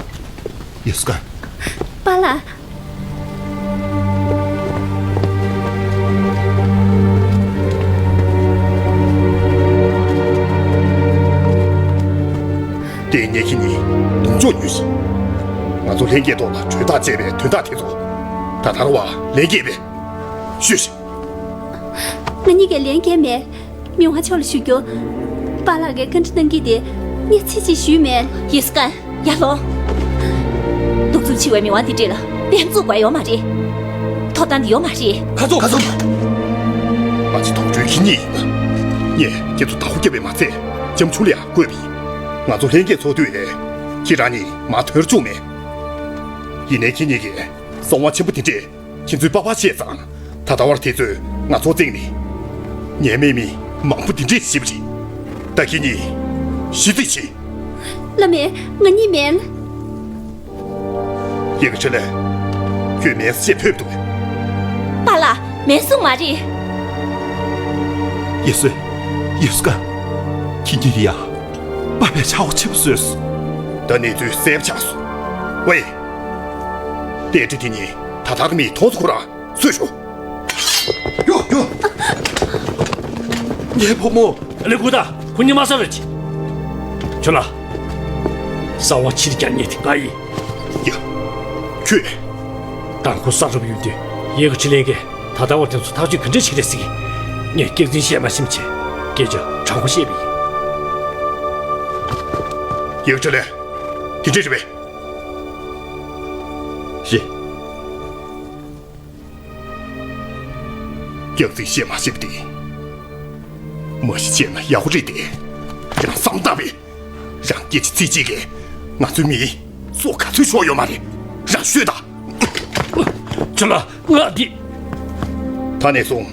ཡེ་སུ་ཀན། པཱ་ལགས། དེ་ངེད་ཀྱི་ནི་ལུང་ཕྱོགས་ཉུལ་ཞིང་། ང་ཚོ་ལྷན་རྒྱས་ཐོག་ལ་གྲོས་ཐག་བཅད་པའི་དོན་དག་དེ་ཚོ་ད་ལྟར་བ་ལན་སྐྱེས་པས་ཤོད་ཤིག་ང་གཉིས་ཀས་ལན་སྐྱེས་མེད། མི་དབང་མཆོག་ལ་ཞུ་རྒྱུ། པཱ་ལགས་ཀྱིས་བཀའ་འདྲི་གནང་གི་དེ་ངས་ཚིག་གཅིག་ཞུས་མེད། ཡེ་སུ་ཀན། ཡར་ལོངས། གདུག་རྩུབ་ཆེ་བའི་མི་དབང་འདི་འདྲས་ལ་འབེན་བཙུགས་དགོས་ཡོད་མ་རེད། ཐོབ་ཐང་འདི་ཡོད་མ་རེད། ཁ་ཚུགས། ཁ་ཚུགས། ང་ཚོ་དོག་འཁྲུལ་གྱི་གཉིས་ཡིན་པ། ངས་ཁྱེད་ཚོ་བདག་པོ་བརྒྱབ་པས་མ་ཚད་ལྕམ་ཆུང་ལ་ཡང་བསྐོས་པ་ཡིན། ང་ཚོ་ལྷན་རྒྱས་ཚོགས་དུས་ལས་ཁྱེད་རང་གཉིས་མར་ཐོན་བཅུག་མེད། ཡིན་ནའི་ཁྱེད་གཉིས་ཀྱིས་གསང་བ་ཆེན་པོ་འདི་འདྲས་ཁྱེད་ཚོའི་པ་ཕར་བཤད་ཙང་། ད་ལྟ་བར་དེ་ཚོས་ང་ཚོ་བཙལ་ནས་ཉེས་མེད་མི་མང་པོ་འདི་འདྲས་ཤི་བ་རེད། ད་ཁྱེད་གཉིས་ཤི་རྩིས་བྱེད། བླ་མས་ང་གཉིས་མིན། ཡེ་ག་ཁྲི་ལེ། ཁྱོད་མིན་ཟེར་ཕོད་མི་འདུག་པཱ་ལགས། མིན་གསུང་མ་རེད། ཡེ་སུ། ཡེ་སུ་ཀན། ཁྱེད་གཉིས་ཡ། ཨ་ཕས་ཆག་སྒོ་ཆེན་པོ་བཟོས་སོང་། ད་གནས་ཚུལ་གསལ་པོ་ཆགས་སོང་། ཝེ། རྟེན་འབྲེལ་དེ་ཉིད་ད་ལྟར་མིག་མཐོང་སོང་། ཁོ་རང་གསོད་ཤོག་ཡོ་ཡོ། ངའི་བུ་མོ། ལེ་ཀུ་ད། ཁོ་གཉིས་མ་ས་ར་ཅི། ཁྱོད་ལ། གསང་བ་ཕྱིར་རྒྱག་མཁན་དེ་ང་ཡིན། ཡ། ཁྱོད། དང་ཁོ་ས་རུབ་ཡོད་དུས་ཡེ་གི་ཁྲི་ལེན་གི་ད་ལྟ་བར་དེ་ཚོ་ཐག་གཅོད་ག་འདྲ་བྱེད་རེད་ཟེར་གི། ངས་སྐྱག་རྫུན་བཤད་མ་ཤེས་བྱས་སྐད་ཆ་དྲང་པོ་བཤད་པ་ཡིན། ཡེ་གི་ཁྲི་ལེན། དེ་འདྲས་རེད་པས། རེད། སྐྱག་རྫུན་བཤད་མ་ཤེས་པ་དེ། མ་གཞི་བཤད་ན་ཡག་པོ་རེད་དེ། ཁྱེད་རང་བསམ་བཏང་པས། རང་སྐད་ཆ་ཚིག་གཅིག་གིས་ང་ཚོའི་མིའི་སྲོག་ག་ཚོད་ཤོར་ཡོད་མ་རེད། རང་ཤོད་དང་། ཁྱོད་ལ་ང་འདི། ད་ནས་བཟུང་།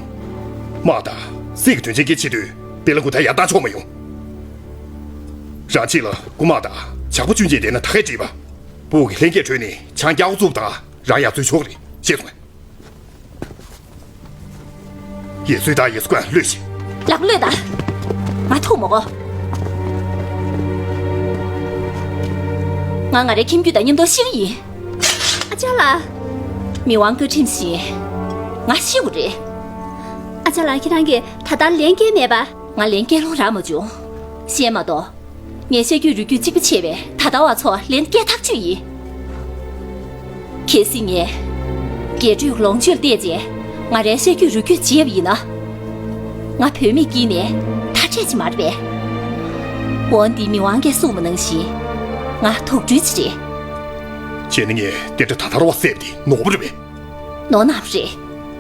དམག་དང་སྲིད་ཀྱི་དོན་ཆེན་གྱི་ཆེད་དུ་པེ་ལ་ཀུ་ཐ་ཡར་བཏང་ཆོག་མ་ཡོང་། རང་ཕྱིར་ལ་རྐུ་མ་དང་ཇག་པ་བཅུ་གཅིག་བསྡད་ན་ད་གས་འགྲིག་པ། སྤུ་གུ་གི་ལྷན་རྒྱས་ཁྲོད་ནས་ཆང་རྐྱལ་བཙུགས་དང་རང་ཡར་འཛུལ་ཆོག་རེད། ཤེས་སོང་ངས། ཡེ་སུའི་ད་ཡེ་སུ་ཀོན་ལོས་ཤིག་ལག་པ་གློད་དང་། ང་ཐུག་མོ་གོ། ང་ང་རའི་ཁྱིམ་རྒྱུད་དང་མཉམ་དུ་ཤི་གི་ཡིན། ཨ་ཅག་ལགས། མི་དབང་བཀའ་ཁྲིམས་བཞིན། ང་ཤི་དགོས་རེད། ཨ་ཅག་ལགས་ཁྱེད་རང་གིས་ད་ལྟར་ལན་བསྐྱལ་མེད་པ། ང་ལན་བསྐྱལ་ལོང་རག་མ་བྱུང་། ཤེས་མ་གཏོགས། ངས་ཤ་རྒྱུས་རུས་རྒྱུད་གཅིག་པ་བྱས་པའི་ད་ལྟ་བ་ཚོ་ལན་བསྐྱལ་ཐག་ཆོད་ཡིན། གལ་སྲིད་ངས། རྒྱལ་སྤྲུལ་ལོངས་སྤྱོད་བལྟས་རྗེས་ང་རའི་ཤ་རྒྱུས་རུས་རྒྱུད་བརྗེད་པ་ཡིན་ན། ང་བུད་མེད་དཀྱིལ་ནས་མཐའ་བྲལ་གྱི་མ་རེད་པས། འོན་ཏེ་མི་དབང་གིས་གསུངས་པ་ནང་བཞིན་ང་དུག་སྦྲུལ་ཅིག་རེད། བྱས་ན་ངས་དེ་འདྲ་ད་ལྟ་རོགས་བསད་པ་དེ་ནོར་བ་རེད་པས། ནོར་གནག་རེད།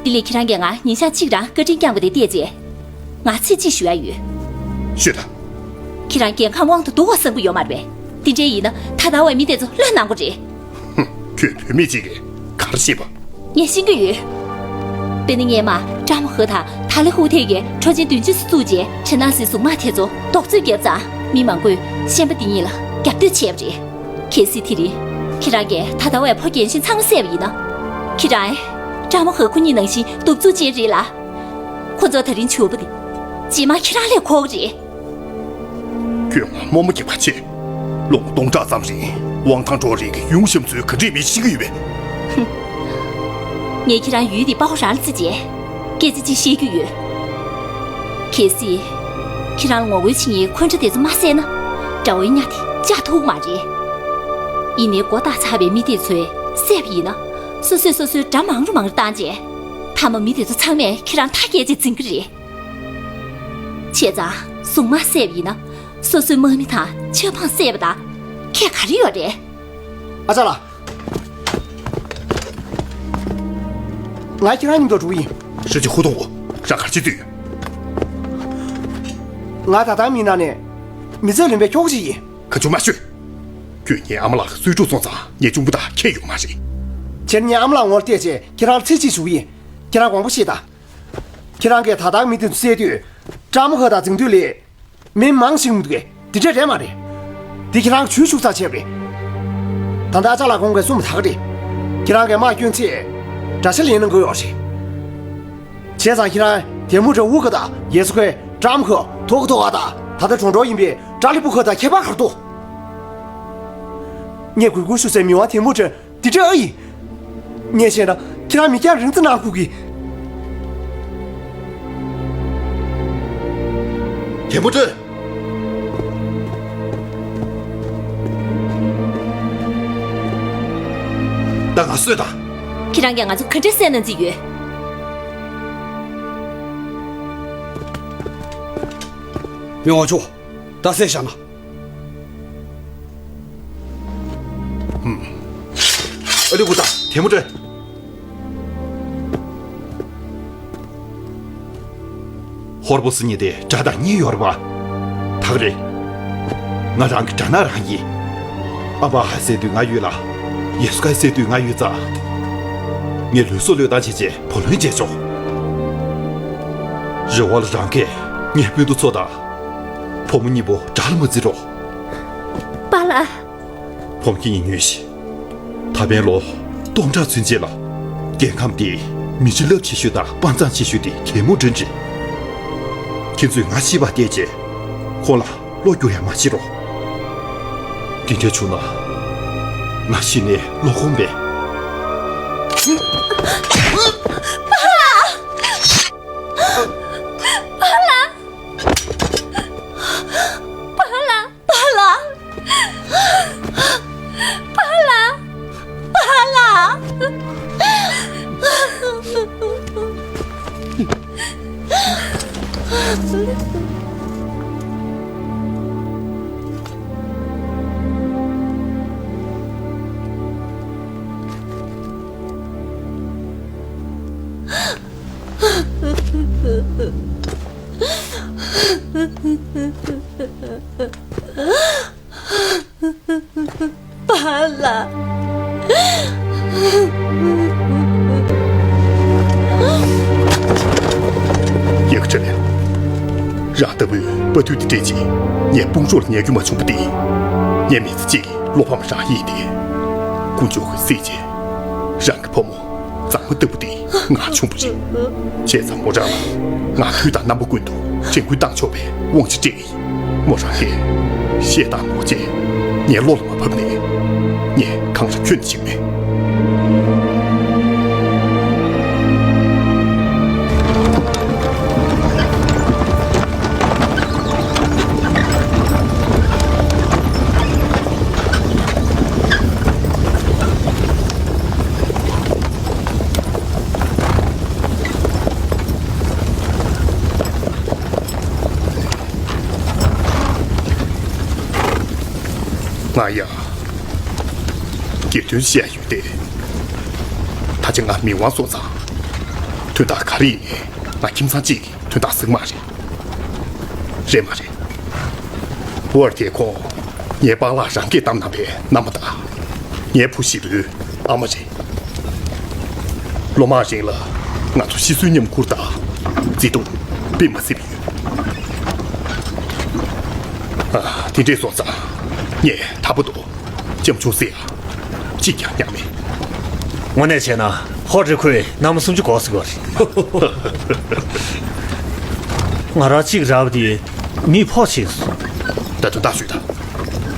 དེ་ལས་ཁྱེད་རང་གིས་ང་ཉིན་ཞག་གཅིག་རང་བཀའ་དྲིན་བསྐྱངས་པ་དེ་བལྟས་རྗེས། ང་ཚིག་གཅིག་ཞུ་ཡ་ཡོད། ཤོད་དང་། ཁྱེད་རང་རྒྱལ་ཁམས་དབང་དུ་འདུ་བ་བསམ་གྱི་ཡོད་མ་རེད་པས། དེ་འདྲ་ཡིན་ན་ད་ལྟ་བའི་མི་དེ་ཚོ་བློས་གནང་དགོས་རེད། ཧུམ། ཁྱོད་བུད་མེད་ཅིག་གིས་ག་རེ་བཤད་པ། ངས་ཤེས་ཀྱི་ཡོད། དཔེར་ན་སྔོན་མ་ཀྲ་མོ་ཧོ་དང་ཐ་ལི་ཧུ་ཐེ་གིས་འཕྲོག་བྱེད་བདུན་ཅུ་བཙུགས་རྗེས་ཁྲི་ནང་སི་གཟུངས་མ་དེ་ཚོ་རྡོག་བཙུགས་བརྒྱབ་ཙང་མི་མང་པོས་ཤན་པ་འདི་གཉིས་ལ་རྒྱབ་གཏོད་བྱས་པ་རེད། གལ་སྲིད་དེ་རིང་ཁྱེད་རང་གིས་ད་ལྟ་བའི་ཕོ་རྒན་གཞོན་ཚང་མ་བསད་པ་ཡིན་ན། ཁྱེད་རང་ཀྲ་མོ་ཧོ་ཁོ་གཉིས་ནང་བཞིན་གདུག་རྩུབ་ཅན་རེད་ལ། ཁོ་ཚོ་ད་རིང་བྱུག་པ་དེ། རྗེས་མ་ཁྱེད་རང་ལ་ཕོག་གི་རེད། ཁྱོད་ང་རྨོ་མོ་སྐྱེས་པ་བྱས། ལོ་ངོ་སྟོང་ཕྲག་ཙམ་རིང་དབང་ཐང་འཕྲོག་རེས་ཀྱི་ཡུང་ཤམ་ཚོའི་ག་འདྲས་མི་ཤེས་ཀྱི་ཡོད་པས། ངས་ཁྱེད་རང་ཡུལ་འདི་དཔའ་བོ་རང་ལ་བརྩི་བྱས། སྐད་ཆ་གཅིག་བཤད་རྒྱུ་ཡོད། གལ་སྲིད། ཁྱེད་རང་ལ་ངོ་རྒོལ་བྱེད་མཁན་འཁོན་འདྲ་དེ་ཚོ་མ་བསད་ན། དགྲ་བོའི་གཉའ་དེ་བཅག་ཐུབ་མ་རེད། ཡིན་ནའི་མགོ་བཏགས་ཚར་བའི་མི་དེ་ཚོས་བསད་པ་ཡིན་ན། སོ་སོས་སོ་སོའི་དགྲ་མང་རུ་མང་རུ་བཏང་རྗེས། མཐའ་མ་མི་དེ་ཚོ་ཚང་མས་ཁྱེད་རང་མཐའ་བསྐྱལ་རྗེས་འཛིན་གི་རེད། བྱས་ཙང་གཟུངས་མ་བསད་པ་ཡིན་ན། སོ་སོའི་དམག་མི་དང་ཆབ་འབངས་བསད་པ་དང་ཁྱད་ག་རེ་ཡོད་རེད། ཨ་ཅག་ལགས། ང་ཁྱེད་རང་མཉམ་དུ་འགྲོ་གི་ཡིན། ཧྲི་ཅི་ཧུ་ཏོང་ཝུ། རང་ག་རེ་བྱེད་འདོད་ཡོད། ང་ད་ལྟ་མི་ནང་ནས་མི་ཚེ་ལོན་པའི་ཁྱོ་ག་ཅིག་ཡིན། ཁ་མཆུ་མ་ཤོད། ཁྱོད་ངའི་ཨ་མ་ལགས་གསོས་ཕྲུག་སོང་ཙང་ངའི་གཅུང་པོ་དང་ཁྱད་ཡོད་མ་རེད། ཁྱེད་ངའི་ཨ་མ་ལགས་ངོ་ལ་བལྟས་བྱས་ཁྱེད་རང་ལ་ཚིག་གཅིག་ཞུ་གི་ཡིན། ཁྱེད་རང་དགོངས་པ་བཞེས་དང་། ཁྱེད་རང་གིས་ད་ལྟ་མི་དེ་ཚོ་བསད་དུས་ཀྲ་མོ་ཧོ་དང་འཛིང་དུས་ལས། མི་མང་ཞིག་མི་འདུག་གས། དེ་འདྲས་རེད་མ་རེད། དེ་ཁྱེད་རང་ཇུས་ཞུགས་ཚར་བྱས་པ་རེད། ད་ལྟ་ཨ་ཅག་ལགས་ཁོང་གིས་གསུངས་པ་ད་ག་རེད། ཁྱེད་རང་གིས་དམག་བསྐྱོན་ཚེ། དགྲ་ཤ་ལེན་གནང་དགོས་ཡོད་རེད། བྱས་ཙང་ཁྱེད་རང་དེ་མུ་ཁྲ་ཝུ་ཁ་དང་ཡེ་སུ་ཁའི་ཀྲམ་ཁ་ཐོ་ཁ་ཐོ་ཁ་དང་ད་ལྟ་གྲོང་གྲོང་ཡིན་པའི་ཀྲ་ལི་པུ་ཁ་དང་ཁྱད་པར་ག་རེ་འདུག་ངས་གུས་བཀུར་ཞུ་སའི་མི་དབང་དེ་མུ་ཁྲ། འདི་འདྲ་ཨ་ཡིན། ངས་བཤད་ན་ཁྱེད་རང་མི་སྐྱ་རིང་ཙམ་གནང་དགོས་ཀྱི། ཐེ་མུ་ཀྲིན། ད་ང་གསོད་དང་། ཁྱེད་རང་གིས་ང་ཚོ་ག་འདྲ་བསད་གནང་རྩིས་ཡོད། མི་དབང་མཆོག་ད་བསད་བཞག་ན། ཨ་ལེ་ཧུ་ད་ཐེ་མུ་ཀྲིན། ཧོར་པོ་སི་གཉིས་དེ་དགྲ་དང་གཉིས་ཡོད་རེད་པ། ད་ག་རེད། ང་རང་གི་དགྲ་ནག་རང་ཡིན། ཨ་མ་ཧ་བསད་དུས་ང་ཡོད་ལ། ཡེ་སུ་ཀ་བསད་དུས་ང་ཡོད་ཙང་། ངས་ལུས་སྲོག་བློས་བཏང་བྱས་རྗེས་བུ་ལོན་འཇལ་ཆོག་རེ་བ་ལ་རང་གིས་ངའི་སྤུན་ཟླ་ཚོ་དང་། བུ་མོ་གཉིས་པོ་དགྲ་ལ་མ་བརྩི་རོགས། པཱ་ལགས། བུ་མོ་ཁྱེད་ཉིད་ཉོན་ཞིག་ད་ཕན་ལོ་སྟོང་ཕྲག་ཚུན་ཆད་ལ། རྒྱལ་ཁམས་འདིའི་མི་ཚེ་རླབས་ཆེ་ཤོས་དང་དཔའ་མཛངས་ཆེ་ཤོས་དེ་ཐེ་མུ་ཀྲིན་རེད། ཁྱེད་ཚོས་ང་ཤི་བ་བལྟས་རྗེས་ཁོང་ལ་བློ་འགྱུར་ཡང་མ་བྱེད་རོགས། འདི་འདྲ་བྱུང་ན་ང་ཤི་ནས་བློ་ཁོམ་པས། པཱ་ལགས། པཱ་ལགས། པཱ་ལགས། པཱ་ལགས། པཱ་ལགས། ཡག་ཁྲ། རང་ལྟ་བུའི་དཔའ་ཐུལ་དེ་སྤྲད་རྗེས་ངས་དཔུང་ཤོག་ལ་ཉལ་རྒྱུ་མ་བྱུང་བ་དེ། ངའི་མི་ཚེ་གཅིག་གི་བློ་ཕམ་རང་ཡིན་ཏེ། དཀོན་མཆོག་གིས་གཟིགས་རྗེས་རང་གི་བུ་མོ་མཛངས་མ་ལྟ་བུ་དེ་ང་བྱུང་བ་རེད། བྱས་ཙང་མོ་རང་ལ་ང་དུས་དང་རྣམ་པ་ཀུན་ཏུ་དྲན་སྐུལ་བཏང་ཆོག་པའི་དབང་ཆ་སྤྲད་ཡིན། མོ་རང་གིས་བཤད་སྟངས་མོ་བྱས་ངའི་བློ་ལ་མ་བབས་ནས། ངས་གང་ར་ཁྱོན་ནས་བྱེད་མེད། ང་ཡང་། སྒེར་དོན་བཤད་ཡོད་དེ། ད་ཆ་ང་མི་དབང་སོང་ཙང་། དོན་དག་ག་རེ་ཡིན་ནའི་ང་ཁྱིམ་ཚང་གཅིག་གི་དོན་དག་ཟིག་མ་རེད། རེད་མ་རེད། བོར་དེ་ཁོང་ངའི་པཱ་ལགས་རང་གིས་བདམས་གནང་བའི་མནའ་མ་དང་། ངའི་བུ་ཞི་ལུའི་ཨ་མ་རེད། ལོ་མང་རིང་ལ་ང་ཚོ་ཤི་གསོན་མཉམ་ཁུར་དང་བརྩེ་དུང་སྤེལ་མ་ཟིན་པ་ཡོད། ཨ། དེ་འདྲས་སོང་ཙང་ངས་ད་བར་དུ་ལྕམ་ཆུང་ཟེར་ཡ་གཅིག་ཀྱང་མྱངས་མེད། དངོས་གནས་བྱས་ན་ཧོ་ཀྲི་ཁོས་མནའ་མ་སུམ་ཅུ་འགོག་ཟིན་པ་རེད། ང་རང་གཅིག་རག་པ་དེ་མིས་ཕོག་ཕྱིན་སོང་། ད་དོན་དག་ཞུས་དང་།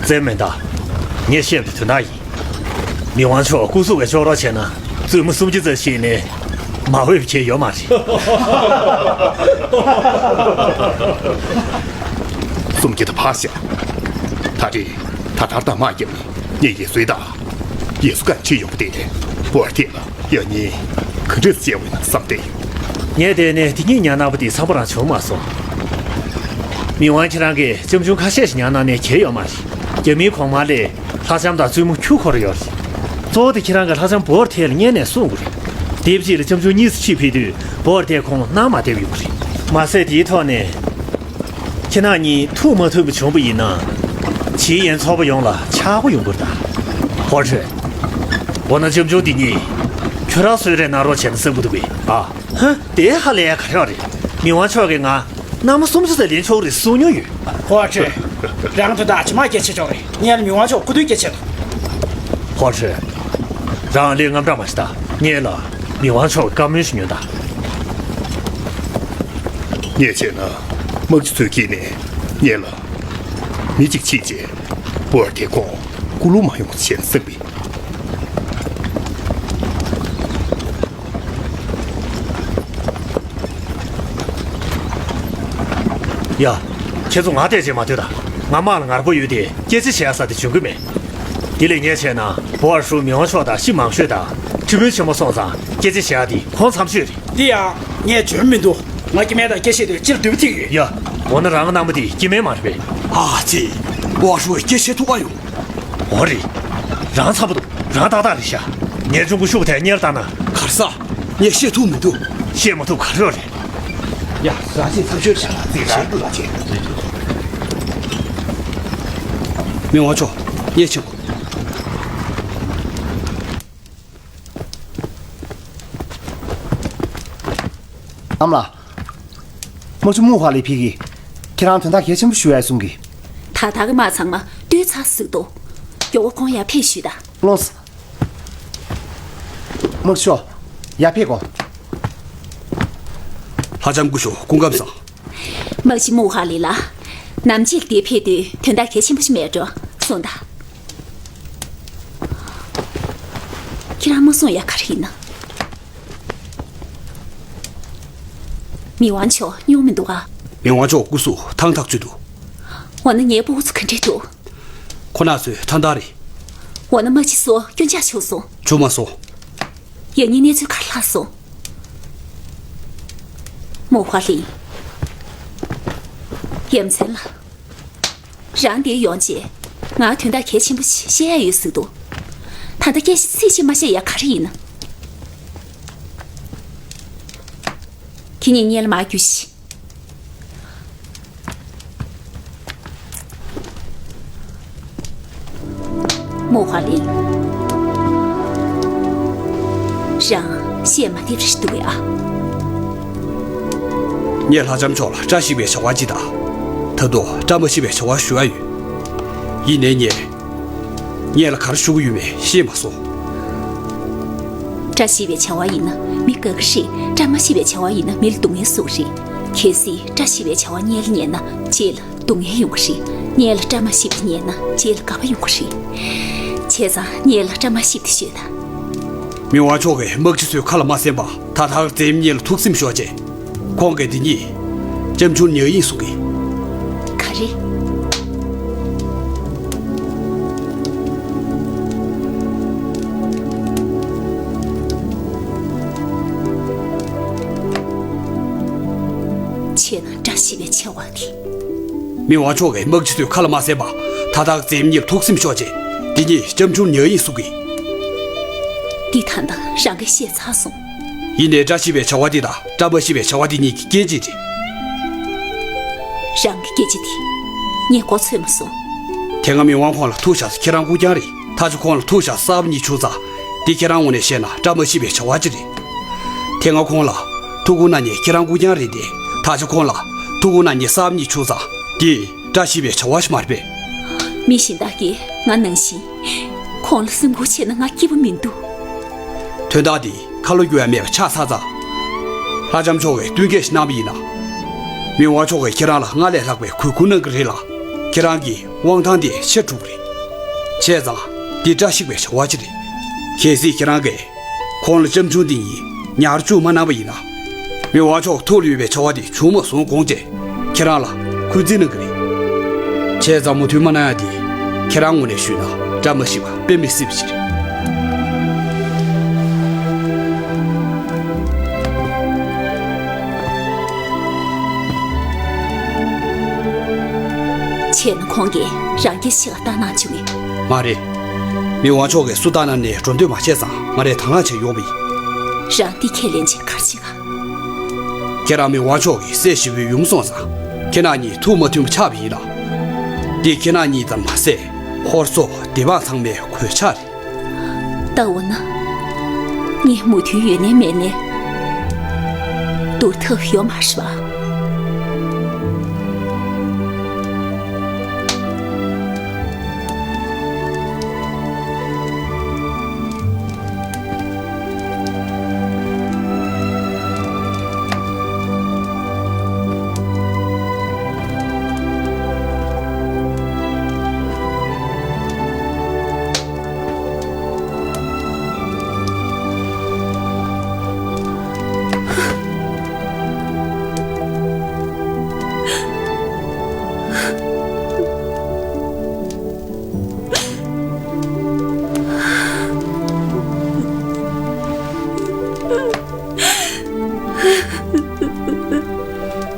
བཙན་མི་འདའ། ངས་བཤད་པའི་དོན་དག་ཡིན། མི་དབང་མཆོག་སྐུ་གཟུགས་ཀྱི་ལྕོགས་རོགས་བྱས་ན་བཙུན་མོ་སུམ་ཅུ་ཙམ་ཞིག་ནས་མ་འོས་པ་ཅིག་ཡོད་མ་རེད། སུམ་ཅུ་དང་ཕར་བཞག་ད་རེས་ད་ལྟར་དང་མ་བརྒྱབ་ནས་ངས་ཡེ་སུའི་དང་། ཡེ་སུ་གང་ཁྲིད་ཡོང་གི་དེ་བོར་ཐེ་ལ། ཡང་ཉིན་ག་འདྲས་བྱས་འོས་ན་བསམ་སྟེ། ངས་བལྟས་ནས་དེ་གཉིས་ཉར་གནང་བ་དེ་འཚམ་པོ་རང་བྱུང་མ་སོང་། མི་དབང་ཁྱེད་རང་གིས་ལྕམ་ཆུང་ཁ་ཤས་ཤིག་ཉར་གནང་ནས་གལ་ཡོད་མ་རེད། རྒྱ་མིའི་གོང་མ་ལས་ལྷ་ལྕམ་དང་བཙུན་མོ་ཁྱུ་འཁོར་ཡོད་རེད། གཙོ་བོ་དེ་ཁྱེད་རང་གིས་ལྷ་ལྕམ་བོར་ཐེ་ལ་སྔོན་ནས་གསུང་དགོས་རེད། དེབ་གཅིག་ལ་ལྕམ་ཆུང་གཉིས་སུ་ཕྱིར་ཕུད་དུས་བོར་ཐེ་ཁོང་གནང་མ་བསྡད་པ་ཡོང་གི་རེད། མ་ཟད་དེའི་ཐོག་ནས། ཁྱེད་རང་གཉིས་ཐུག་མ་ཐུབ་པ་བྱུང་བ་ཡིན་ན། ཇི་ཡན་ཚོགས་པ་ཡོངས་ལ་ཆག་སྒོ་ཡོང་གི་རེད་ད། ཧོ་ཁྲེ། འོ་ན་ལྕམ་ཆུང་འདི་གཉིས། ཁྱོད་རང་གསོལ་རས་གནང་རོགས་བྱས་ན་བསམ་གྱི་འདུག་པས། ཨ། ཧ། དེ་ཧ་ལས་ཡ་ག་རེ་ཡོད་རེད། མི་དབང་མཆོག་གིས་ང་མནའ་མ་སུམ་ཅུ་ཙམ་ལེན་ཆོག་རེད་གསུང་མྱོང་ཡོད། ཧོ་ཁྲེ། རང་དོན་དག་ཇི་མ་སྐད་ཆ་ཆོག་རེད། ངས་ལ་མི་དབང་མཆོག་སྐུ་མདུན་སྐད་ཆ་དང་། ཧོ་ཁྲེ། རང་ལས་རྔམ་དྲག་མ་བྱེད་ད། ངས་ལ་མི་དབང་མཆོག་གི་བཀའ་མོལ་ཞིག་ཉོན་ད། ངས་བྱས་ན་དམག་སྤྱི་ཚོས་ཁྱེར་ནས་ངས་ལ་མི་གཅིག་ཁྲིད་རྗེས་བོར་ཐེ་ཁོང་སྐུ་ལུང་མ་ཡོང་བྱས་ན་བསམ་པས། ཡ། ཁྱེད་ཚོ་ང་བལྟས་བྱས་མ་སྡོད་ད། ང་དམག་ལ་ངར་པོ་ཡོད་དེ་སྐད་ཆ་བྱེད་ཡ་ས་དེ་བྱུང་གི་མེད། དེ་ལས་ངས་བྱས་ན་བོ་ཨར་ཧྲུའུ་མི་དབང་མཆོག་དང་ཤི་མང་ཤོས་དང་ཁྲི་དཔོན་ཆེན་མོ་སོང་ཙང་སྐད་ཆ་བྱེད་ཡ་དེ་ཁོང་མཚམས་ཤོས་རེད། འདི་ཡང་ངས་འཇོན་མི་འདུག་ང་སྐྱེ་དམན་དང་སྐད་བཤད་དུས་སྤྱིར་འདུལ་བ་ཐིག་ཡོད། ཡ། འོ་ན་རང་གི་རྣམ་པ་དེ་སྐྱེ་དམན་མ་རེད་པས། ཨ་ཙི། བོ་ཨར་ཧྲུའུ་སྐད་བཤད་ཐུབ་ཀ་ཡོང་། འོ་རེད། རང་འཚམ་པོ་འདུག་རང་ཏག་ཏག་རེད་ཤག་ངས་ཅུང་གུ་ཤུགས་དེ་གཉེར་བཏང་ན། གར་ས། ངས་བཤད་ཐུབ་མི་འདུག་བཤད་མ་ཐུབ་ག་རེ་རེད། ཡ། རང་ཅིག་མཚམས་ཤོད་བྱ་ལ་ཙིག་རང་འདུག་ལ་ཅེ། མི་དབང་མཆོག་ངས་ཆེ་གོ། ཨ་མ་ལགས། དམག་སྤྱི་མུ་ཧ་ལི་ཕི་གིས་ཁྱེད་རང་དོན་དག་གལ་ཆེན་པོ་ཞུ་ཡ་གསུང་གི། ད་ལྟ་གི་དམག་ཚང་མ་བཏུལ་ཚར་ཟིག་འདུག་མགྱོགས་པོ་ཁོང་ཡར་ཕེབས་ཞུས་དང་། ལོངས། དམག་ཤོག་ཡར་ཕེབས་གོ། ལྷ་ལྕམ་སྐུ་ཞབས་སྐུ་ཁམས་བཟང་། དམག་སྤྱི་མུ་ཧ་ལི་ལགས། ནམ་ཕྱེད་འདིར་ཕེབས་དུས་དོན་དག་གལ་ཆེན་པོ་ཞིག་མེད་འགྲོ། གསུངས་དང་། ཁྱེད་རང་མ་གསུངས་ཡ་ག་རེ་ཡིན་ན། མི་དབང་མཆོག་སྙུང་མི་འདུག་ག་མི་དབང་མཆོག་སྐུ་གཟུགས་ཐང་ཐག་ཆོད་འདུག་འོ་ན་ངའི་སྤུ་གུ་ཚོ་ག་འདྲས་འདུག་ཁོ་ན་ཚོའི་ཐང་ཐང་རེད། འོ་ན་མ་ཅི་སོ་སྐྱོན་ཆག་བྱུང་སོང་། བྱུང་མ་སོང་། ཡང་སྙིང་གནས་ཚུལ་ག་རེ་ལྷག་སོང་། མུའུ་ཧྭ་ལིང་། ཡ་མཚན་ལ། རང་འདིར་ཡོང་རྗེས། ང་དོན་དག་གལ་ཆེན་པོ་ཞིག་བཤད་ཡ་ཡོད་ཟེར་འདུག་ད་ལྟ་སྐད་ཆ་ཚིག་གཅིག་མ་བཤད་ཡ་ག་རེ་ཡིན་ན། ཁྱེད་གཉིས་སྔོན་ལ་མར་རྒྱུགས་ཤིག་མུའུ་ཧྭ་ལིང་། རང་བཤད་མ་ཐེབས་རེ་འདུག་གས་ཨ། ངས་ལྷ་ལྕམ་མཆོག་ལ་བཀྲ་ཤིས་པའི་བྱ་བ་ཅིག་དང་། ད་དུང་བཀྲ་མ་ཤིས་པའི་བྱ་བ་ཞུ་ཡ་ཡོད། ཡིན་ནའི་ངས། ངས་ལ་ག་རེ་ཞུ་གི་ཡོད་མེད་ཤེས་མ་སོང་། བཀྲ་ཤིས་པའི་བྱ་བ་ཡིན་ན་མི་དགའ་གི་རེད། བཀྲ་མ་ཤིས་པའི་བྱ་བ་ཡིན་ན་མི་ལ་སྡུག་བསྔལ་བཟོ་གི་རེད། གལ་སྲིད་བཀྲ་ཤིས་པའི་བྱ་བ་སྔོན་ལ་ཉན་ན་རྗེས་ལ་སྡུག་བསྔལ་ཡོང་གི་རེད། སྔོན་ལ་བཀྲ་མ་ཤིས་པ་ཉན་ན་རྗེས་ལ་དགའ་བ་ཡོང་གི་རེད། བྱས་ཙང་སྔོན་ལ་བཀྲ་མ་ཤིས་པ་ཤོད་དང་། མི་དབང་མཆོག་གིས་དམག་སྤྱི་ཚོའི་ཁ་ལ་མ་གསན་པར་ད་ཐག་རྩེའི་སྔོན་ལ་ཐུགས་སེམས་ཤོར་རྗེས། ཁོང་གིས་འདི་གཉིས་ལྕམ་ཆུང་ཉར་ཡིན་གསུང་གི། ག་རེ། བྱས་ན་བཀྲ་ཤིས་པའི་བྱ་བ་དེ། མི་དབང་མཆོག་གིས་དམག་སྤྱི་ཚོའི་ཁ་ལ་མ་གསན་པར་ད་ཐག་རྩེའི་སྔོན་ལ་ཐུགས་སེམས་ཤོར་རྗེས་འདི་གཉིས་ལྕམ་ཆུང་ཉར་ཡིན་གསུང་གི། འདི་ད་ལྟ་རང་གིས་བཤད་ཚར་སོང་། ཡིན་ནའི་བཀྲ་ཤིས་པའི་བྱ་བ་འདི་དང་བཀྲ་མ་ཤིས་པའི་བྱ་བ་འདི་གཉིས་ཀྱི་སྐྱོན་ཅི་རེད། རང་གི་སྐད་ཆ་དེ་ངས་གོ་ཚོད་མ་སོང་། དེ་སྔ་མི་དབང་ཁོང་ལ་ཐུག་བཞག་ས་ཁྱེད་རང་རྐུབ་བཀྱག་རེད། ད་ཆ་ཁོང་ལ་ཐུག་བཞག་ས་གསར་པ་གཉིས་བྱུང་ཙང་འདི་ཁྱེད་རང་ངོས་ནས་བཤད་ན་བཀྲ་མ་ཤིས་པའི་བྱ་བ་ཅིག་རེད། དེ་སྔ་ཁོང་ལ་ཐུག་གུ་ན་ཉེ་ཁྱེད་རང་རྐུབ་བཀྱག་རེད་དེ། ད་ཆ་ཁོང་ལ་ཐུག་གུ་ན་ཉེ་ས་གཉིས་ཆུ་ཚ་དེ་བཀྲ་ཤིས་པའི་བྱ་བ་ཞིག་མ་རེད་པས། མི་གཞན་དག་གིས་ང་ནང་བཞིན་ཁོང་ལ་སེམས་ཁུར་བྱས་ན་ང་སྐྱིད་པོ་མི་འདུག་དོན་དག་འདི་ཁ་ལོ་སྒྱུར་ཡ་མེད་པ་ཆགས་ཚར་ཙང་། ལྷ་ལྕམ་མཆོག་གིས་བསྟུན་མཁས་ཤིག་གནང་བ་ཡིན་ན། མི་དབང་མཆོག་གིས་ཁྱེད་རང་ལ་སྔར་ལས་ལྷག་པའི་གུས་བཀུར་གནང་གི་རེད་ལ། ཁྱེད་རང་གི་དབང་ཐང་དེ་ཆེ་འགྲོ་གི་རེད། བྱས་ཙང་འདི་བཀྲ་ཤིས་པའི་བྱ་བ་ཅིག་རེད། གལ་སྲིད་ཁྱེད་རང་གིས་ཁོང་ལ་ལྕམ་ཆུང་འདི་ཉིད་ཉར་བཅུག་མ་གནང་བ་ཡིན་ན། མི་དབང་མཆོག་ཐུགས་ལ་ཡོད་པའི་བྱ་བ་དེ་བྱུང་མ་སོང་དགོངས་བྱས་ཁྱེད་རང་ལ་འཁོན་འཛིན་གནང་གི་རེད། བྱས་ཙང་མོས་མཐུན་མ་གནང་ཡ་དེ་ཁྱེད་རང་ངོས་ནས་ཞུས་ན་བཀྲ་མ་ཤིས་པ་དཔེ་མི་སྲིད་པ་ཞིག་རེད། བྱས་ན་ཁོང་གིས་རང་གི་ཆེད་ལ་བཏང་གནང་བྱུང་ངས། མ་རེད། མི་དབང་མཆོག་གིས་སུ་བཏང་གནང་ནས་འགྲོ་འདོད་མ་བྱས་ཙང་ང་རས་དང་བླངས་བྱས་ཡོང་བ་ཡིན། རང་འདི་ཁས་ལེན་བྱས་ག་རེ་བྱེད་ག་ཁྱེད་རང་མི་དབང་མཆོག་གི་སྲས་ཞེ་པོའི་ཡུམ་སོང་ཙང་ཁྱེད་རང་གཉིས་ཐུགས་མ་མཐུན་པ་ཆགས་པ་ཡིན་ལ། འདི་ཁྱེད་རང་གཉིས་ཙམ་མ་ཟད་ཧོར་སོག་སྡེ་འབངས་ཚང་མའི་གོད་ཆག་རེད། ད་འོ་ན། ངས་མོས་མཐུན་ཡོད་ནའི་མེད་ནའི། བསྡུར་ཐབས་ཡོད་མ་རེད་པ།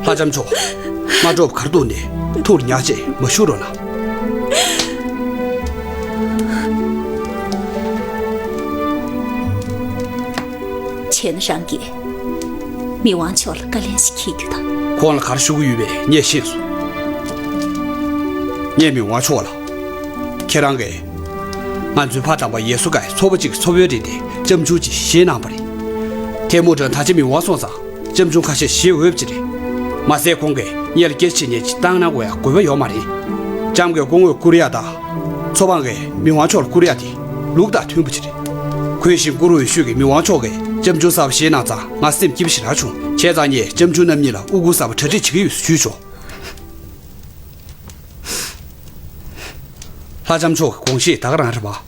ལྷ་ལྕམ་མཆོག་སྔ་དྲོ་གར་འདུག་ནས་ཐུགས་ཉག་ཅེས་མ་བཞུགས་རོགས་གནང་། བྱས་ན་རང་གིས་མི་དབང་མཆོག་ལ་བཀའ་ལན་ཞིག་འཁྱེར་རྒྱུ་དང་། ཁོང་ལ་ག་རེ་ཞུ་གི་ཡོད་པས་ངས་ཤེས་སོང་། ངས་མི་དབང་མཆོག་ལ། ཁྱེད་རང་གིས་ང་ཚོའི་ཕ་དམ་པ་ཡེ་སུ་ཀའི་ཚོ་པ་གཅིག་གི་ཚོ་བའི་རིགས་དེ་ལྕམ་ཆུང་གཅིག་བཞེས་གནང་བ་རེད། ཐལ་མོ་སྒྲ་ད་ཆ་མི་དབང་སོང་ཙང་ལྕམ་ཆུང་ཁ་ཤས་བཞེས་འོས་པ་ཅིག་རེད། མ་ཟད་ཁོང་གིས་ངེད་ལ་སྐད་ཆ་བྱེད་མཁན་ཅིག་བཏང་གནང་དགོས་ཡ་དགོས་པ་ཡོད་མ་རེད། ལྕམ་གྱིས་སྐུ་ངོ་བཀུར་ཡ་དང་། ཚོ་པ་གིས་མི་དབང་མཆོག་ལ་བཀུར་ཡ་དེ་ལུགས་དང་མཐུན་པ་ཅིག་རེད། གུས་ཤིང་བཀུར་འོས་ཤོས་ཀྱི་མི་དབང་མཆོག་གིས་ལྕམ་ཆུང་གསར་པ་བཞེས་གནང་ཙང་ང་སེམས་སྐྱིད་པོ་ཞེ་དྲག་བྱུང་། བྱས་ཙང་ངས་ལྕམ་ཆུང་རྣམ་གཉིས་ལ་དབུ་གུར་གསར་པ་གྲ་སྒྲིག་བྱེད་ཀྱི་ཡོད་ཞུས་ཆོག་ལྷ་ལྕམ་མཆོག་གི་དགོངས་བཞེད་ད་ག་རང་རེད་པ།